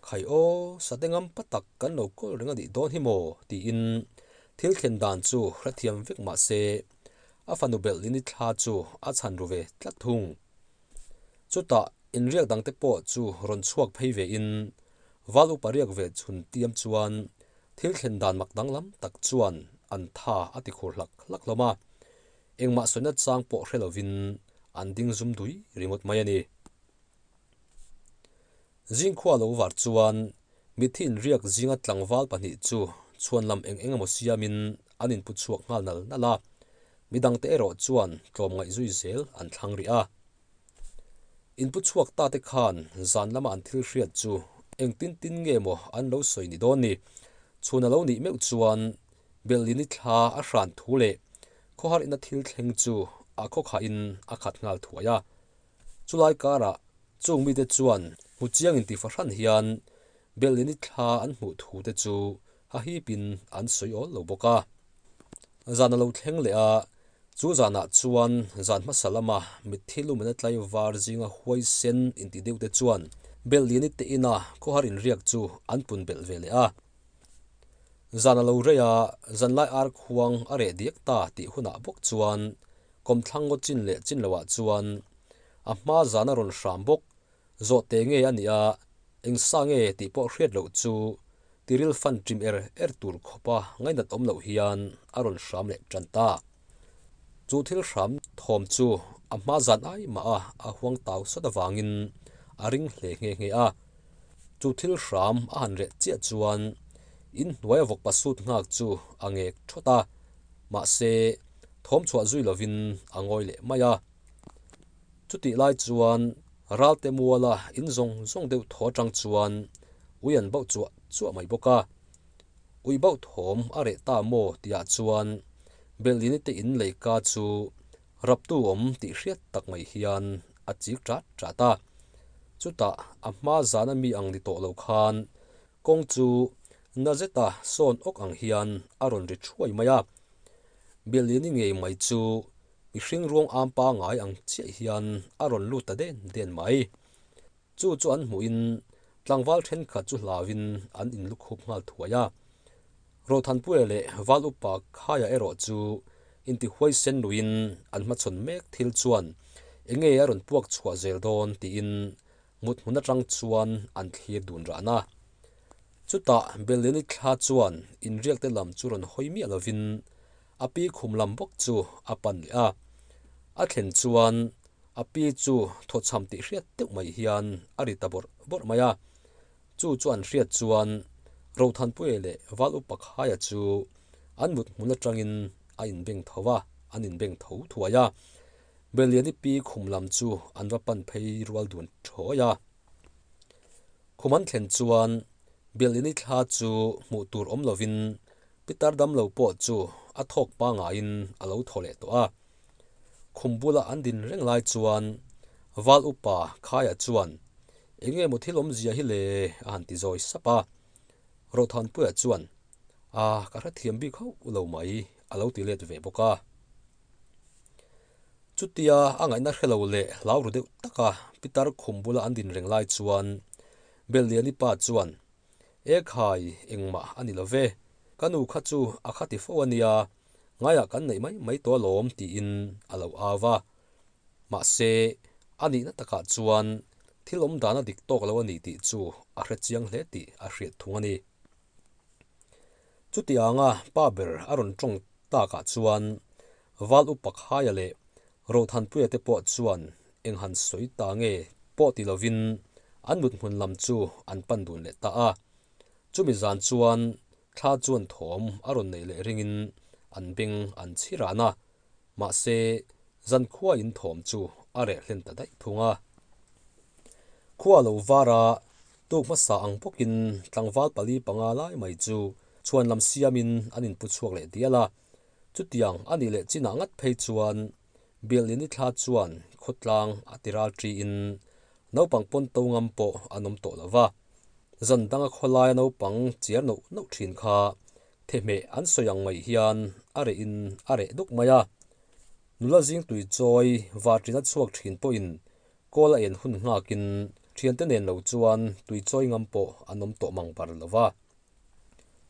S1: Khai aw, sate ngam pa tak kan lo kawl reng a nih dawn hi maw? tiin thil thlen dan chu hrethiam vek mah se a fanu belh ni thla chu a chhan ru ve tlat thung. Chutah inriak dangte pawh chu rawn chhuak phei vein Val upa riak ve chhun tiam chuan thil thlen dan mak danglam tak chuan an tha a ti khur hlak hlak hlawm a, engmah sawina chang pawh hre lovin an ding zum dui ringawt mai a ni. Zingkhua lo var chuan mitthi inriak zinga tlangval pahnih chu chhuan lam eng eng emaw siamin an inpu chhuak nghal nal nal a, midangte erawh chuan tlawmngaih zui zel an thlang rih a. Inpu chhuak ta te khan zan lama an thil hriat chu engtin tin nge maw an lo sawi ni dawn ni? Chhun a lo nih meuh chuan Belhlini thla a hran thu leh khawhar ina thil thleng chu a khawkhahin a khat nghal thuai a. Chulai karah chung mite chuan hmu chiang inti fahran hian Belhlini thla an hmuh thu te chu hahipin an sawi awl lo bawk a. Zan a lo thleng leh a, Chu zanah chuan zan hmasa lama mitthi lumena tlaivar zinga huaisen inti deuh te chuan Belliani te ina khawhar inriak chu an pun belh ve leh a. Zan a lo rei a, zanlai ar khuang a reh diak ta tih hunah bawk chuan kawmthlang ngaw chin leh chin loah chuan a hma zana rawn hram bawk Zawhte nge a nih a, eng sa nge tih pawh hriat loh chu tiril fan ṭim er er tur khawpa ngainat awm loh hian a rawn hram leh ṭan ta. Chu thil hram thawm chu a hma zan ai mah a a huang tau sawt avangin a ring hle nghe nghe a. Chu thil hram a han reh chiah chuan inhnuaia vawkpa sut nghak chu a ngek ṭhawt a, mahse thawm chhuah zui lovin a ngawi leh mai a. Chutih lai chuan Ralte muala in zawng zawng deuh thaw atang chuan ui an bauh chuah chuah mai bawk a. Ui bauh thawm a reh ta maw tihah chuan Belhlini te in leika chu raptu awm tih hriat tak mai hian a chik ṭat ṭat a. Chutah a hma zana mi ang ni tawh lo khan kawng chu na zeta sawn awk ang hian a rawn ri thuai mai a. Belhlini ngei mai chu Mihring ruang am pangai ang chiah hian a rawn lut ta den den mai. Chu chu an hmuhin tlangval thenkhat chu hlauin an inlukhup nghal thuai a. Rothanpuia leh Val Upa Khaia erawh chu intihuaisen luiin an hmachhawn mek thil chuan enge a rawn puak chhuah zel dawn tiin mut hmun atang chuan an thlir dun ran a. Chutah Belliani thla chuan inriakte lam chu rawn hawi miah lovin A pi khum lam bawk chu a pan leh a, a thlen chuan a pi chu thawchham tih hriat deuh mai hian a ri ta bawrh bawrh mai a. Chu chu an hriat chuan Rothanpuia leh Val Upa Khaia chu an mut hmun atangin a inbeng tho a, an inbeng tho thuai a. Belliani pi khum lam chu an va pan phei rual dun thawi a. Khum an thlen chuan Belliani thla chu hmuh tur awm lovin Pitar damlo pawh chu a thawk pangaiin a lo thaw leh tawh a. Khum bula an din reng lai chuan Val upa Khaia chuan, Eng nge maw thil awmzia hi le? a han ti zawi sap a. Rawhthanpuia chuan, A, ka hrethiam bik hauh lo mai, a lo ti let ve bawk a. Chutia a ngaihna hre lo leh hlau ru deuh taka pitar khum bula an din reng lai chuan Belliani pa chuan, E khai, engmah a ni lo ve, ka nu kha chu a khati fo a nia, ngaiah kan neih mai mai tawh alawm tiin a lo au va. Mahse, a nihna takah chuan thil awm dan a dik tawk lo a ni tih chu a hre chiang hle tih a hriat thung a ni. Chutianga pa ber a rawn tawng takah chuan Val Upa Khaia leh Rothanpuia te pawh chuan eng han sawi ta nge pawh ti lovin an mut hmun lam chu an pan dun leh ta a. Chumi zan chuan thla chuan thawm a rawn neih leh ringin an beng an chhi ran a, mahse zankhua in thawm chu a reh hlen ta daih thung a. Khua lo var a, tuk hmasa ang bawkin tlangval pali panga lai mai chu chhuan lam siamin an inpu chhuak leh dial a. Chutiang a nih leh chinah ngat phei chuan Bialini thla chuan khawtlang a ti ral ṭiin naupang pawn to ngam pawh an awm tawh lo va. Zan danga khawlaia naupang chiar noh noh ṭhin kha thehmeh an sawi ang mai hian a rehin a reh duk mai a. Nula zing tui chawi varṭin a chhuak ṭhin pawhin kawl a en hun nghakin ṭhiante nen lo chuan tui chawi ngam pawh an awm tawh mang bar lo va.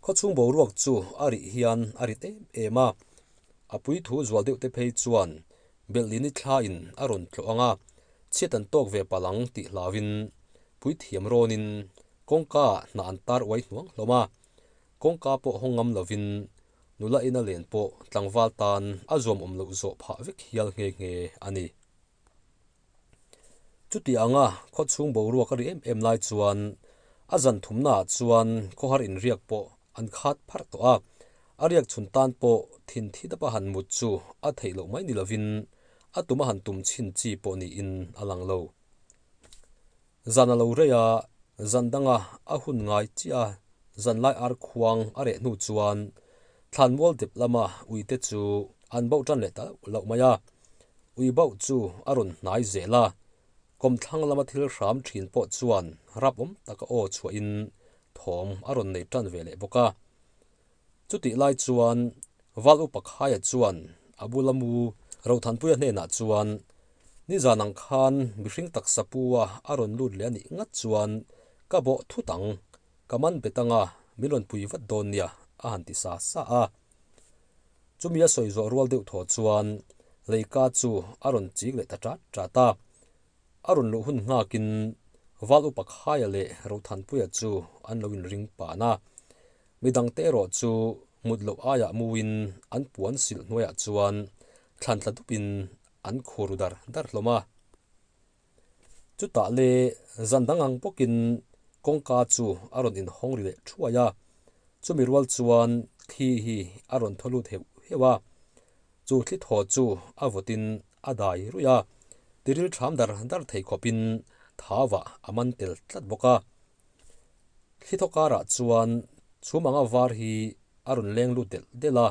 S1: Khawchhung boruak chu a rih hian a rit em em a, a pui thu zual deuh te phei chuan Belhlini thla in a rawn tlawh ang a, chhiat an tawk ve palh ang tih hlauhin puithiam rawnin kawngka ah hna an tar uai hnuang hlawm a, kawngka pawh hawng ngam lovin nula ina len pawh tlangval tan a zuam awm loh zawh phah vek hial nghe nghe a ni. Chuti anga khawchhung boruak a ri em em lai chuan a zan thumnaah chuan khawhar inriak pawh an khat pharh tawh a, a riak chhun tan pawh thin thi dapa han mut chu a theih loh mai ni lovin a tum a han tum chhin chi pawh niin a lang lo. Zan a lo rei a, zan danga a hun ngai chiah a, zan lai ar khuang a reh hnu chuan thlanmual dep lama uite chu an bauh tan leh ta loh loh mai a. Ui bauh chu a rawn hnai zel a, kawmthlang lama thil hram thin pawh chuan rap awm taka aw chhuahin thawm a rawn nei tan ve leh bawk a. Chutih lai chuan Val Upa Khaia chuan a bula mu Rothanpuia hnenah chuan, Nizan ang khan mihring taksa pu a a rawn lut leh a nih ngat chuan ka bawh thut ang, ka man bet anga min rawn pui vat dawn nia a han ti sa sa a. Chumi a sawi zawh rual deuh thaw chuan leika chu a rawn chik leh ta ṭat ṭat a. A rawn luh hun nghakin Val Upa Khaia leh Rothanpuia chu an lo inring pan a. Mi dangte erawh chu mut loh aiah muin an puan silh hnuaiah chuan thlan tla dupin an khur dar dar hlawm a. Chutah le zan dang ang bawkin kawngka chu a rawn inhawng ri leh thuai a, chumi rual chuan thli hi a rawn thaw lut heuh heuh a. Chu thli thaw chu a vawtin a dai ruih a, tiril ṭham dar dar thei khawpin thavah a man tel tlat bawk a. Thli thaw karah chuan chhum anga var hi a rawn leng lut delh delh a,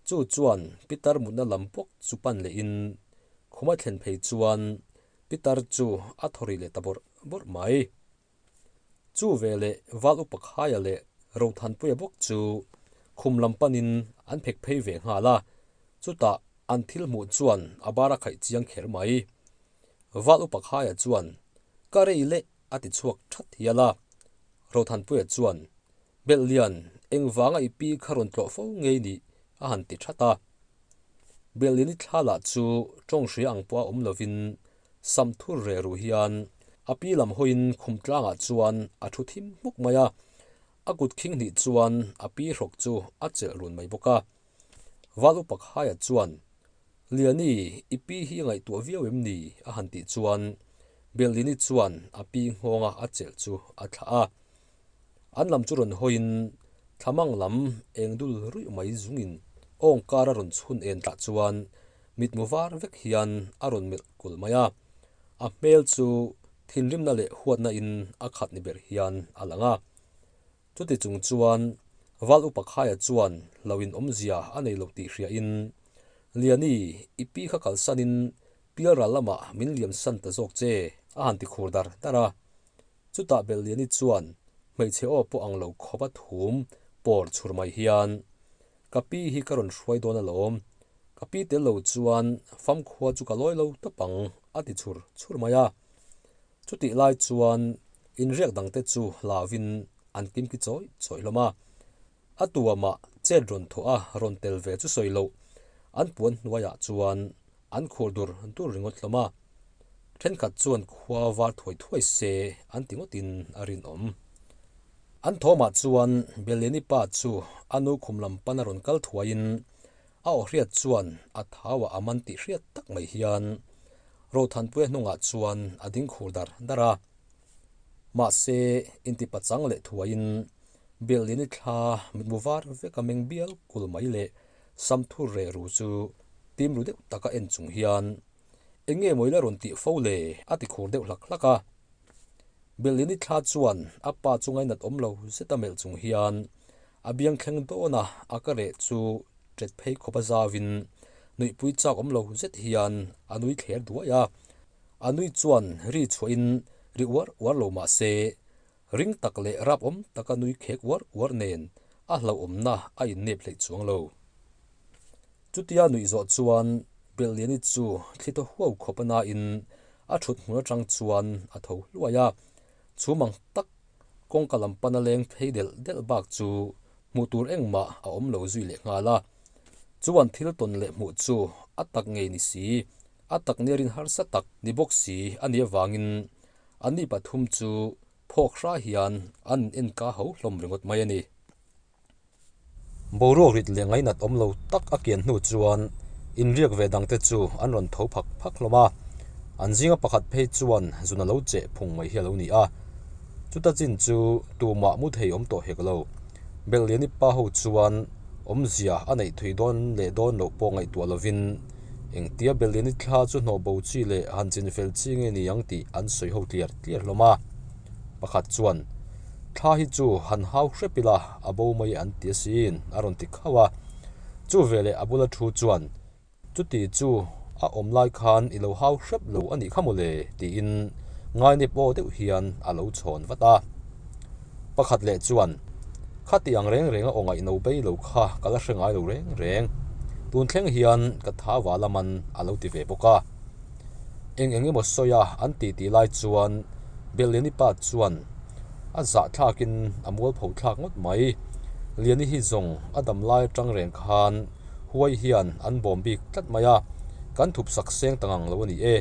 S1: chu chuan Pitar mutna lam bawk chu pan lehin khuma thlen phei chuan Pitar chu a thaw rih leh ta bawrh bawrh mai. Chu veleh Val Upa Khaia leh Rothanpuia bawk chu khum lam panin an phek phei ve nghal a, chutah an thil hmuh chuan a bar a khaih chiang kher mai. Val Upa Khaia chuan, Ka rei leh a ti chhuak that hial a. Rothanpuia chuan, Belhlian, engvanga i pi kha rawn tlawh fo ngei nih? a han ti that a. Belhliani thla lah chu tawng hria ang pawh a awm lovin sam thur reh ruh hian a pi lam hawiin khum tlangah chuan a thu thim hmuk mai a. A kut khing hnih chuan a pi hrawk chu a chelh run mai bawk a. Val Upa Khaia chuan, Liani, i pi hi ngaihtuah viau em ni? a han tih chuan Belini chuan a pi nghawnga a chelh chu a thlah a. An lam chu rawn hawiin thlamang lam eng dul ruih mai zungin awngkar a rawn chhun en tlah chuan mitmu var vek hian a rawn melh kul mai a. A hmel chu thinrimna leh huatna in a khat ni ber hian a lang a. Chuti chung chuan Val Upa Khaia chuan lo in awmzia a nei lo tih hriain, Liani, i pi kha kalsanin Pialral lamah min liam san ta zawk che, a han ti khur dar dar a. Chutah Belliani chuan hmeichhe aw pawh ang lo khawp a thum pawr chhur mai hian, Ka pi hi ka rawn hruai dawn alawm, ka pi tel lo chuan famkhua chu ka lawi lo tawp ang, a ti chhur chhur mai a. Chutih lai chuan inriak dangte chu hlauvin an kimki chawih chawih hlawm a. A tuamah chet rawn thawh a rawn tel ve chu sawi loh, an puan hnuaiah chuan an khur dur dur ringawt hlawm a. Thenkhat chuan khua var thuai thuai se an ti ngawtin a rinawm. An thawmah chuan Beleni pa chu a nu khum lam pana rawn kal thuaiin a aw hriat chuan a thauah a man tih hriat tak mai hian Rothanpuia hnungah chuan a ding khur dar dar a. Mahse, intipachang leh thuaiin Beleni thla mitmu var veka meng bial kul mai leh Samthur reh ru chu tim ru deuh taka en chung hian, Eng nge maw i la rawn tih fo le? a ti khur deuh hlak hlak a. Belini thla chuan a pa chu ngainat awm lo zet a melh chung hian a biang thleng dawn a, a ka reh chu ṭet phei khawp a zauin nuihpui chak awm lo zet hian a nui thler duai a. A nui chuan ri chhuahin ri uar uar lo mah se Ring tak leh rapawm taka nui khek uar uar nen a hlauhawmna a innep hleih chuang lo. Chutia nuih zawh chuan Belliani chu thli thaw huau khawp a nain a thut hmun atang chuan a tho hluai a, chhum ang tak kawngka lam pana leng phei delh delh bak chu hmuh tur engmah a awm lo zui leh nghal a. Chuan thil tawn leh hmuh chu a tak ngei ni si, a tak nia rin harsa tak ni bawk si a nih avangin Anni pathum chu phawk hra hian an in enka ho hlawm ringawt mai a ni. Boruak rit leh ngainat awm lo tak a kian hnu chuan inriak ve dangte chu an rawn tho phak phak hlawm a, an zinga pakhat phei chuan zun a lo cheh phung mai hi a lo ni a. Chuta chin chu tumah mu thei awm tawh hek lo. Belhliani pa ho chuan awmzia a neih thui dawn leh dawn loh pawh ngaihtuah lovin Engtia Belliani thla chu hnawh bo chi leh han chin fel chi nge ni ang tih an sawi ho tliar tliar hlawm a. Pakhat chuan, Thla hi chu han hau hrep ila a bo mai an ti asin a rawn ti khauh a. Chu veleh a bula thu chuan, Chuti chu a awm lai khan i lo hau hrep lo a nih kha mawle tiin ngainep aw deuh hian a lo chhawn vat a. Pakhat leh chuan, Khati ang reng reng a aw ngaihno bei lo kha ka la hre ngai lo reng reng. Tun thleng hian ka tha va laman a lo ti ve bawk a. Eng eng emaw sawi a an ti tih lai chuan Belliani pa chuan a zah thlakin a mualpho thlak ngawt mai. Liani hi zawng a dam lai atang reng khan huai hian an bawm bik tlat mai a, kan thup sak seng ta ngang lo a ni e,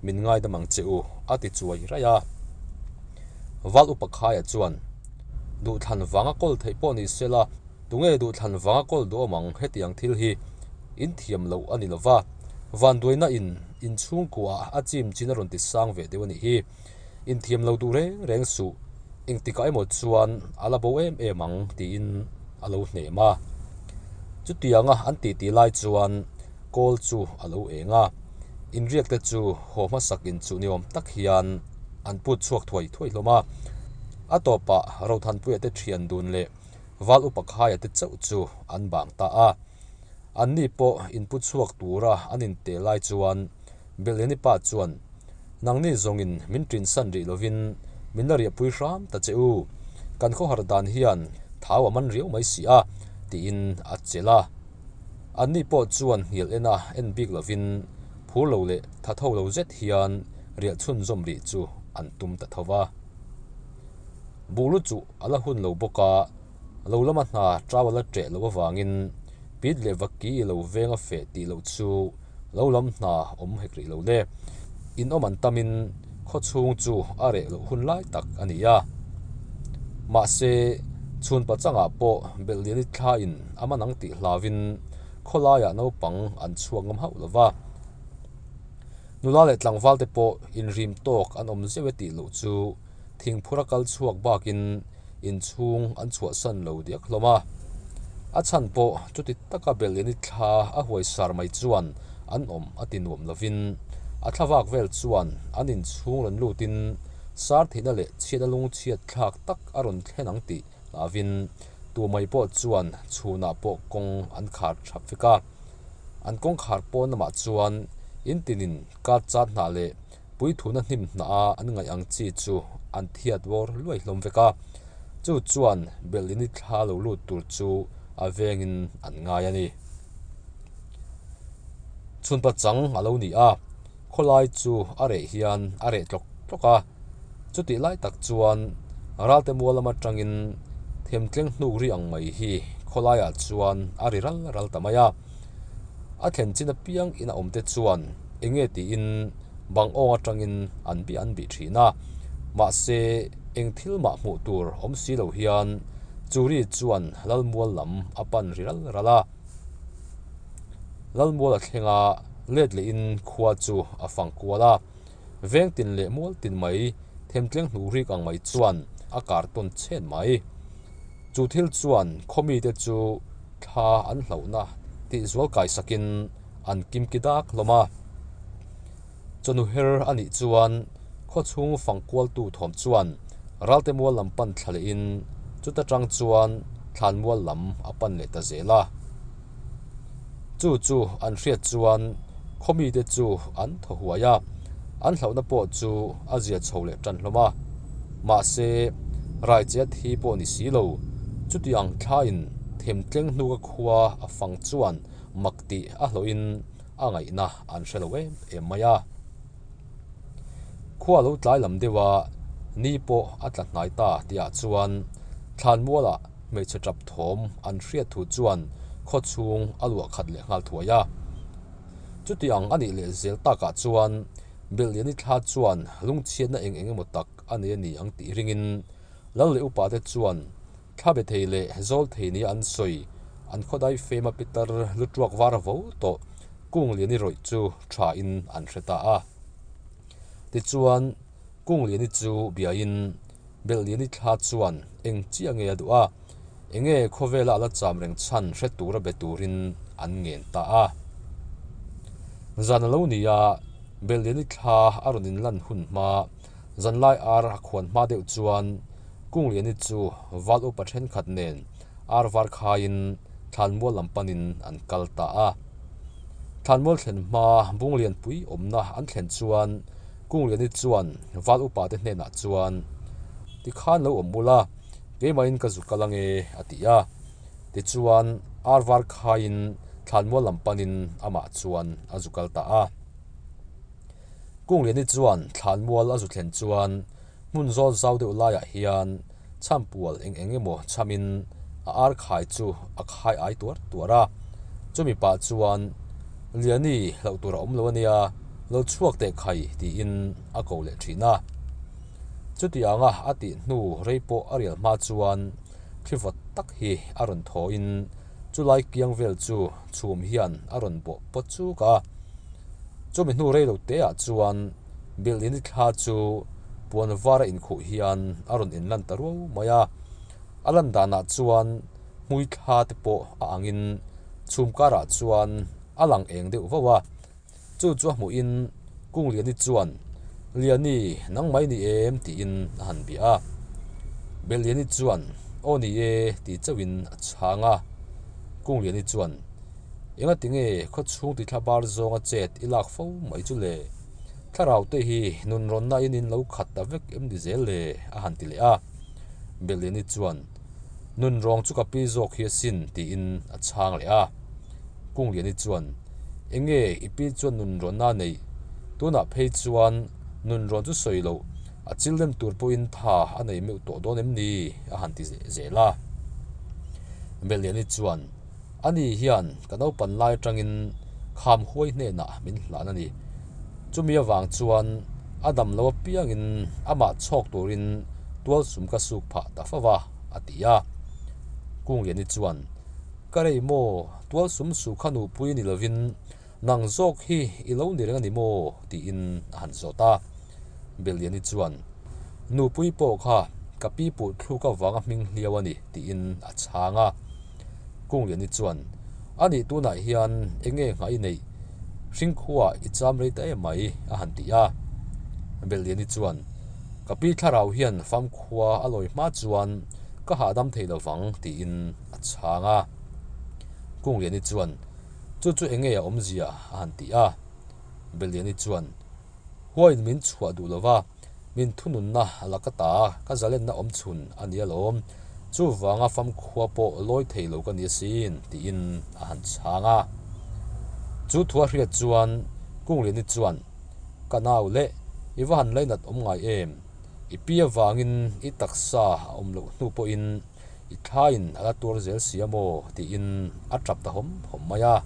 S1: min ngaidam ang che u a ti chuai raih a. Val upa Khaia chuan, Duhthlan vanga kawl theih pawh ni sela, tunge duhthlan vanga kawl duh awm ang hetiang thil hi in thiam loh a ni lova, vanduaina in inchhungkuaah a chim chin a rawn ti sang ve deuh a nih hi. Inthiam lo duh reng reng suh, engtikah emaw chuan a la bo em em ang tiin a lo hnem a. Chutianga an titi lai chuan kawl chu a lo eng a, inriakte chu haw hmasak inchuh ni awm tak hian an put chhuak thuai thuai hlawm a. A tawpah Rothanpuia te thian dun leh Val Upa Khaia te chauh chu an bang ta a. Anni pawh inpu chhuak tura an inte lai chuan Belhliani pa chuan, Nangni zawngin min ṭinsan rih lovin min la riahpui hram ta che u, kan khawhar dan hian thau a man riau mai si a, tiin a chelh a. Anni pawh chuan hnial en a en bik lovin phur lo leh tha tho lo zet hian riah chhunzawm rih chu an tum ta tho va. Buh lu chuh a la hun lo bawk a, lo lama hna ṭau a la ṭeh loh avangin pit leh vaki i lo veng a feh tih loh chu lo lam hna awm hek rih lo le. In awm an tamin khaw chhung chu a reh loh hun lai tak a ni a. Mahse, chhun pachangah pawh Belhliani thlain a man ang tih hlauvin khawlaiah naupang an chhuak ngam hauh lo va. Nula leh tlangvalte pawh inrim tawk an awm zeuh e tih loh chu thingphura kal chhuak bakin inchhung an chhuahsan lo diak hlawm a. A chhan pawh chuti taka Belliani thla a huai sar mai chuan an awm a ti nuam lovin a thla vak vel chuan an inchhung rawn lutin sar theihna leh chhiatna lungchhiat thlak tak a rawn thlen ang tih hlauvin tu mai pawh chuan chhunah pawh kawng an khar thap vek a. An kawngkhar pawn lamah chuan in tinin card chat hnah leh. Puithuna hnim hnah a an ngaih ang chi chu an thiat vawr luai hlawm vek a, chu chuan Belhlini thla lo lut tur chu a vengin an ngai a ni. Chhunpa chang a lo ni a, khawlai chu a reh hian a reh tlawk tlawk a, chutih lai tak chuan Ralte mual lam atangin themtleng hnuk ri ang mai hi khawlaiah chuan a ri ral ral ta mai a. A thlen chin apiang in a awm te chuan enge tiin bang awng atangin an bih an bih thin a, mahse eng thil mah hmuh tur awm si lo hian Churi chuan Lalmual lam a pan ri ral ral a. Lalmual a thleng a, let lehin khua chu a fang kual a, veng tin leh mual tin mai themtleng hnuh rik ang mai chuan a kar tawn chhen mai. Chu thil chuan khawmite chu thla an hlauhna tih zual kaisakin an kimki dak hlawm a. Chawhnu her a nih chuan khawchhung fang kualtu thawm chuan Ralte mual lam pan thla lehin chuta tang chuan thlan mual lam a pan leh ta zel a. Chu chu an hriat chuan khawmite chu an thaw huai a, an hlauhna pawh chu a zia chho leh tan hlawm a. Mahse, Raichea thi pawh ni si lo, chuti ang thlain themtleng hnuka khua a fang chuan mak tih a hlawhin a ngaihna an hre lo em em mai a. Khua lo tlai lam deuh a, ni pawh a tla hnai ta tihah chuan thlanmualah hmeichhe tap thawm an hriat thu chuan khaw chhung a luah khat leh nghal thuai a. Chuti ang a nih leh zel takah chuan Belhliani thla chuan lungchhiatna eng eng emaw tak a nei a ni ang tih ringin Lal leh upate chuan thla be thei leh zawl thei nia an sawi an khawdai fema pitar lu tuak var vo tawh Kungliani rawih chu thain an hre ta a. Tichuan Kungliani chu biain Belhliani thla chuan eng chiah nge a duh a, enge khawvela a la cham reng chhan hre tura be turin an ngen ta a. Zan a lo ni a, Belhliani thla a rawn inlan hun hma Zanlai ar a khuan hma deuh chuan Kungliani chu val upa thenkhat nen ar var khaiin Thlanmual lam panin an kal ta a. Thlanmual thlen hma Bunglianpui awmna an thlen chuan Kungliani chuan val upa te hnenah chuan, Tikhan lo awm ula, keimahin ka zu kal ange a ti a. Tichuan ar var khaiin Thlanmual lam panin amah chuan a zu kal ta a. Kungliani chuan thlanmual a zu thlen chuan hmun zawl zau deuh laiah hian chhampual eng eng emaw chhamin a ar khai chu a khai ai tuar tuar a. Chumi pah chuan, Liani, hlauh tur a awm lo ania, lo chhuak teh khai tiin a ko leh thin a. Chuti anga a tih hnu rei pawh a rial hma chuan thli vawt tak hi a rawn thawhin chulai kiang vel chu chhum hian a rawn bawh pawt chuk a. Chumi hnu rei lo te ah chuan Bilhini thla chu puan var a inkhuh hian a rawn inlan ta ruau mai a. A lan danah chuan hmui thla te pawh a angin chhum karah chuan a lang eng deuh vauh a. Chu chu a hmuhin Kungliani chuan, Liani, nang mai ni em? tiin a han bia a. Belliani chuan, Aw ni e, ti chauhin a chhang a. Kungliani chuan, Engati nge khawchhung ti thla bar zawnga chet i lak fo mai chu le? Thlarau te hi nunrawnna in in lo khat ta vek em ni zel le? a han ti leh a. Belliani chuan, Nunrawng chu ka pi zawk hi asin tiin a chhang leh a. Kungliani chuan, Enge i pi chuan nunrawnna a neih? Tunah phei chuan nunrawn chu sawi loh, a chil lem tur pawhin tha a nei meuh tawh dawn em ni? a han ti zel a. Belliani chuan, Ani hian ka naupan lai atangin kham huai hnenah min hlan a ni. Chumi avang chuan a dam lo apiangin amah chhawk turin tual sum ka suk phah ta fo va, a ti a. Kungliani chuan, Ka rei maw, tual sum su kha nupui ni lovin nang zawk hi i lo ni reng a ni maw? tiin a han zawt a. Belliani chuan, Nupui pawh kha ka pi puh thluk avanga hming hliau a ni, tiin a chhang a. Kungliani chuan, A nih tunah hian eng nge nghah i neih? Hringkhuaah i cham rei ta em mai, a han ti a. Belliani chuan, Ka pi thlarau hian famkhua a lawi hma chuan ka hahdam thei lovang, tiin a chhang a. Kungliani chuan, Chu chu eng nge a awmzia? a han ti a. Belliani chuan. Huain min chhuah duh lova, min thununna laka ta ka zalenna awm chhun a ni alawm. Chuvanga famkhua pawh lawi thei lo ka ni asin, tiin a han chhang a. Chu thu a hriat chuan Kungliani chuan, Ka nau leh, i va han lainat awm ngai em? I pi avangin i taksa a awm loh hnu pawhin I thlaiin a la tuar zel si a maw? tiin a tap ta hawm hawm mai a.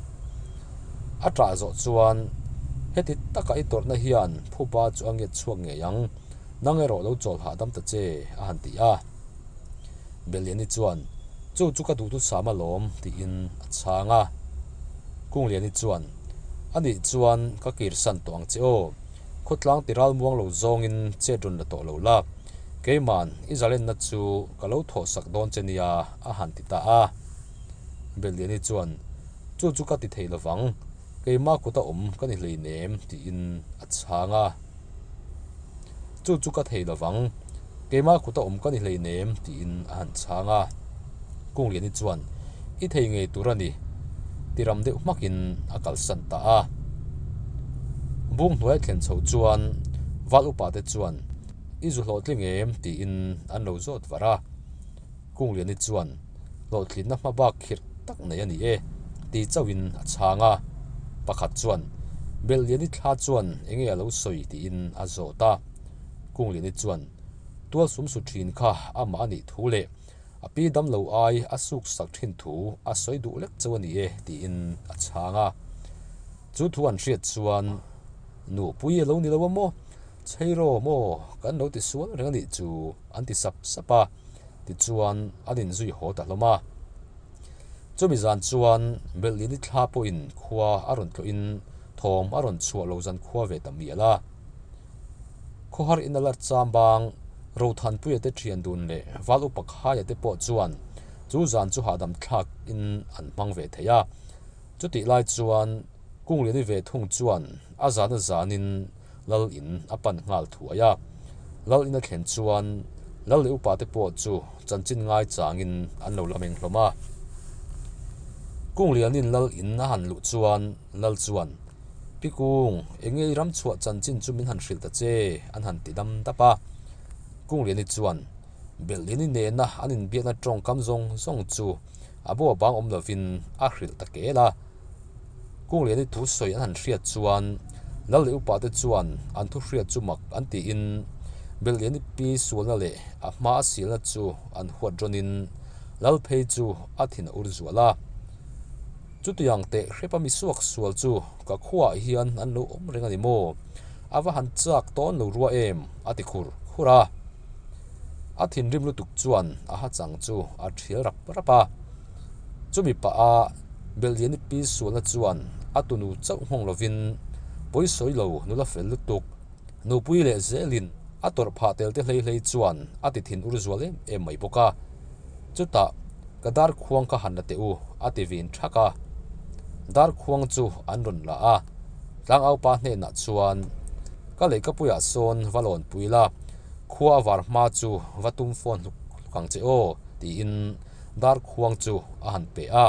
S1: A tah zawh chuan, Heti taka i tawrhna hian phuba chu a ngiat chhuak ngei ang, nang erawh lo chawl hahdam ta che, a han ti a. Beliani chuan, Chu chu ka duhthusam alawm, tiin a chhang a. Kungliani chuan, Anih chuan ka kirsan tawh ang che aw, khawtlang ti ralmuang lo zawngin chet rawn la tawh lo la, Keiman i zalenna chu ka lo thawhsak dawn che nia, a han ti ta a. Belliani chuan, Chu chu ka ti thei lovang, keima kuta awm ka ni hleinem, tiin a chhang a. Chu chu ka thei lovang, keima kuta awm ka ni hleinem, tiin a han chhang a. Kungliani chuan, I thei ngei tur a ni, ti ram deuh hmakin a kalsan ta a. Bung hnuai thlen chho chuan Val upate chuan, I zu hlawhtling em? tiin an lo zawt var a. Kungliani chuan, Hlawhtlinna hma bak khirh tak nei a ni e, ti chauhin a chhang a. Pakhat chuan, Belhliani thla chuan enge a lo sawi? tiin a zawt a. Kungliani chuan, Tual sum su thin kha amah a nih thu leh a pi damlo ai a suk sak thin thu a sawi duh lek chauh a ni e, tiin a chhang a. Chu thu an hriat chuan, Nupui a lo ni lo a maw? Chheiraw maw? Kan lo ti sual reng a nih chu, an ti sap sap a. Tichuan, an inzui haw ta hlawm a. Chumi zan chuan Belhlini thla pawhin khua a rawn tlawhin thawm a rawn chhuah lo zan khua ve ta mial a. Khawhar in a la cham bang, Rothanpuia te thian dun leh Val Upa Khaia te pawh chuan chu zan chu hahdam thlak in an hmang ve thei a. Chutih lai chuan Kungliani ve thung chuan a zan a zan in Lal in a pan nghal thuai a. Lal in a thlen chuan Lal leh Upa te pawh chu chanchin ngai chang in an lo la meng hlawm a. Kunglianin Lal in a han luh chuan Lal chuan, Pi Kung, eng nge i ram chhuah chanchin chu min han hrilh ta che? an han ti dam dap a. Kungliani chuan, Belhliani nena an inbiakna tawngkam zawng zawng chu a bo a bang awm lovin a hrilh ta kel a. Kungliani thu sawi an han hriat chuan Lal leh upa te chuan an thu hriat chu mak an tiin Belhliani pi sualna leh a hma a sialna chu an huat rawnin Lal phei chu a thin a ur zual a. Chutiang teh hrepa mi suak sual chu ka khuaah hian an lo awm reng a ni maw? A va han chak tawn lo rua em? a ti khur khur a. A thinrim lutuk chuan a ha chang chu a thial rap rap a. Chumi pah a Belliani pi sualna chuan a tunu chauh nghawng lovin pawisawi lo nula fel lutuk Nupui leh zelin a tawrh phah tel te hlei hlei chuan a ti thin ur zual em em mai bawk a. Chutah, Ka dar khuang kha han la teh u, a ti vin thak a. Dar khuang chu an rawn la a. Tlangaupa hnenah chuan, Ka lehkapuiah sawn va lawn pui la, khua a var hma chu va tum phone hluk hluk ang che aw, tiin dar khuang chu a han pe a.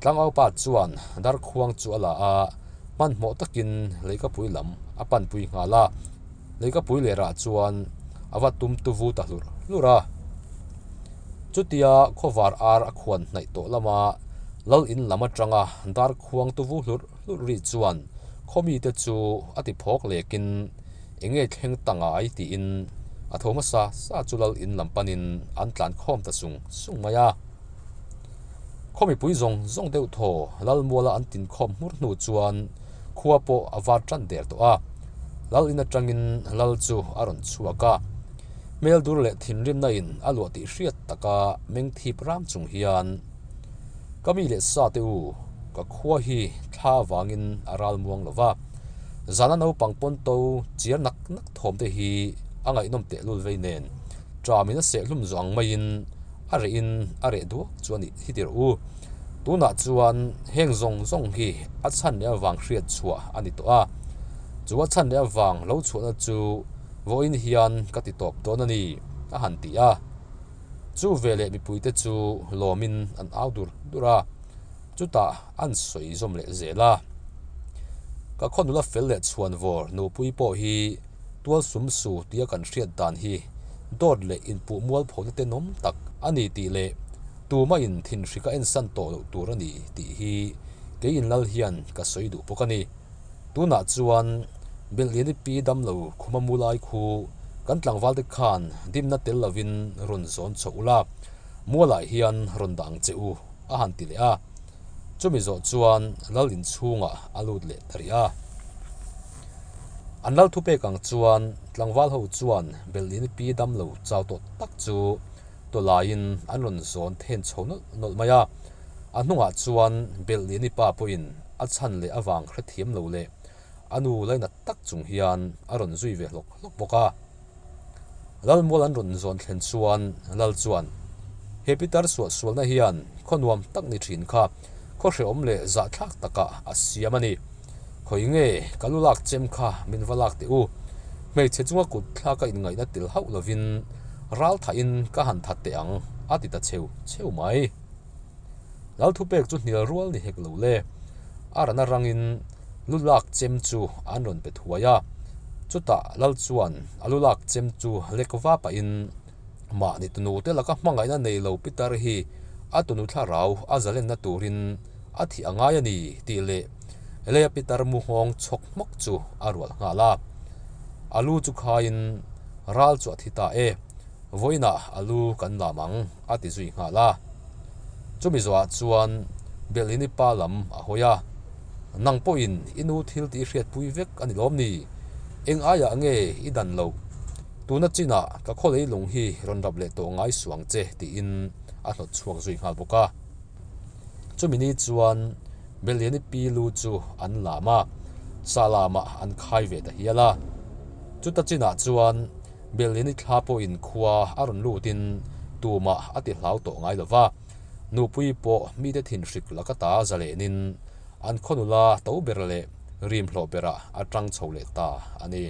S1: Tlangaupa chuan dar khuang chu a la a, hmanhmawh takin leikapui lam a panpui nghal a, leikapui lerah chuan a va tum tuvu ta hlurh hlurh a. Chutia khawvar ar a khuan hnaih tawh lama lal in lam atanga dar khuang tuvu hlurh hlurh ri chuan khaw mite chu a ti phawk lekin eng nge thleng ta ngai tiin a tho hmasa sa chu lal in lam panin an tlan khawm ta sung sung mai a. Khaw mipui zawng zawng deuh thaw Lalmuala an tinkhawm hmur hnu chuan khua pawh a var tan der tawh a. Lal in atangin Lal chu a rawn chhuak a. Hmel dur leh thinrimna in a luah tih hriat taka meng thip ram chung hian, Ka mi leh sa te u, ka khua hi thla vangin a ral muang lo va. Zana naupang pawn to chiar nak nak thawm te hi a ngaihnawm tehlul vei nen ṭamin a sehhlum zawh ang maiin A reh in a reh duak chu a nih hi tirh u. Tunah chuan heng zawng zawng hi a chhan leh avang hriat chhuah a ni tawh a. Chu a chhan leh avang lo chhuahna chu vawiin hian ka ti tawp dawn a ni, a han ti a. Chu veleh mipuite chu lawmin an au dur dur a, chutah an sawi zawm leh zel a. Ka khaw nula fel leh chhuanvawr nupui pawh hi tual sum su tia kan hriat dan hi dawt leh inpuh mualphona tenawm tak a ni tih leh tumah in thinhrik a ensan tawh loh tur a ni tih hi kei in lal hian ka sawi duh bawk a ni. Tunah chuan Belhliani pi damlo khuma mu lai khu kan tlangvalte khan dimna tel lovin rawn zawn chhoh ula, mualah hian rawn dah ang che u a han ti leh a. Chumi zawh chuan lal inchhungah a lut leh ta rih a. An lal thupek ang chuan tlangval ho chuan Belhliani pi damlo chau tawh tak chu tawlaiin an rawn zawn then chho nawlh nawlh mai a. A hnungah chuan Belhliani pa pawhin a chhan leh avang hrethiam lo leh a nu lainat tak chung hian a rawn zui ve hlawk hlawk bawk a. Lalmual an rawn zawn thlen chuan Lal chuan, He pitar suahsualna hian khaw nuam tak ni thin kha khaw hrehawm leh zahthlak takah a siam a ni. Khawi nge ka lu lak chem kha min va lak teh u. Hmeichhe chunga kut thlak a inngaihna tel hauh lovin ral thahin ka han that teh ang a ti ta cheu cheu mai. Lal thupek chu hnial rual ni hek lo le. A rana rangin lu lak chem chu an rawn pe thuai a. Chutah Lal chuan a lu lak chem chu lek va pahin mahni tunu te laka hmangaihna nei lo Pitar hi a tunu thlarau a zalenna turin a thih a ngai a ni tih leh leia Pitar mu nghawng chhawk hmawk chu a rual nghal a. A lu chu khaiin ral chu a thi ta e. Vawiinah a lu kan lam ang. a ti zui nghal a. Chumi zawhah chuan Belhini pa lam a hawi a, Nang pawhin i nu thil tih i hriatpui vek a ni lawm ni? Eng aiah nge i dan loh? Tuna chinah ka khaw leilung hi rawn rap leh tawh ngai suh ang che tiin a hnawt chhuak zui nghal bawk a. Chumi ni chuan Belhini pi lu chu an lam a, sa lamah an khai ve ta hial a. Chuta chinah chuan Belhini thla pawhin khua a rawn lutin tumah a ti hlau tawh ngai lo va, nupui pawh mite thinhrik laka ta zalenin an khaw nula to ber leh rim hlawh berah a tang chho leh ta a ni.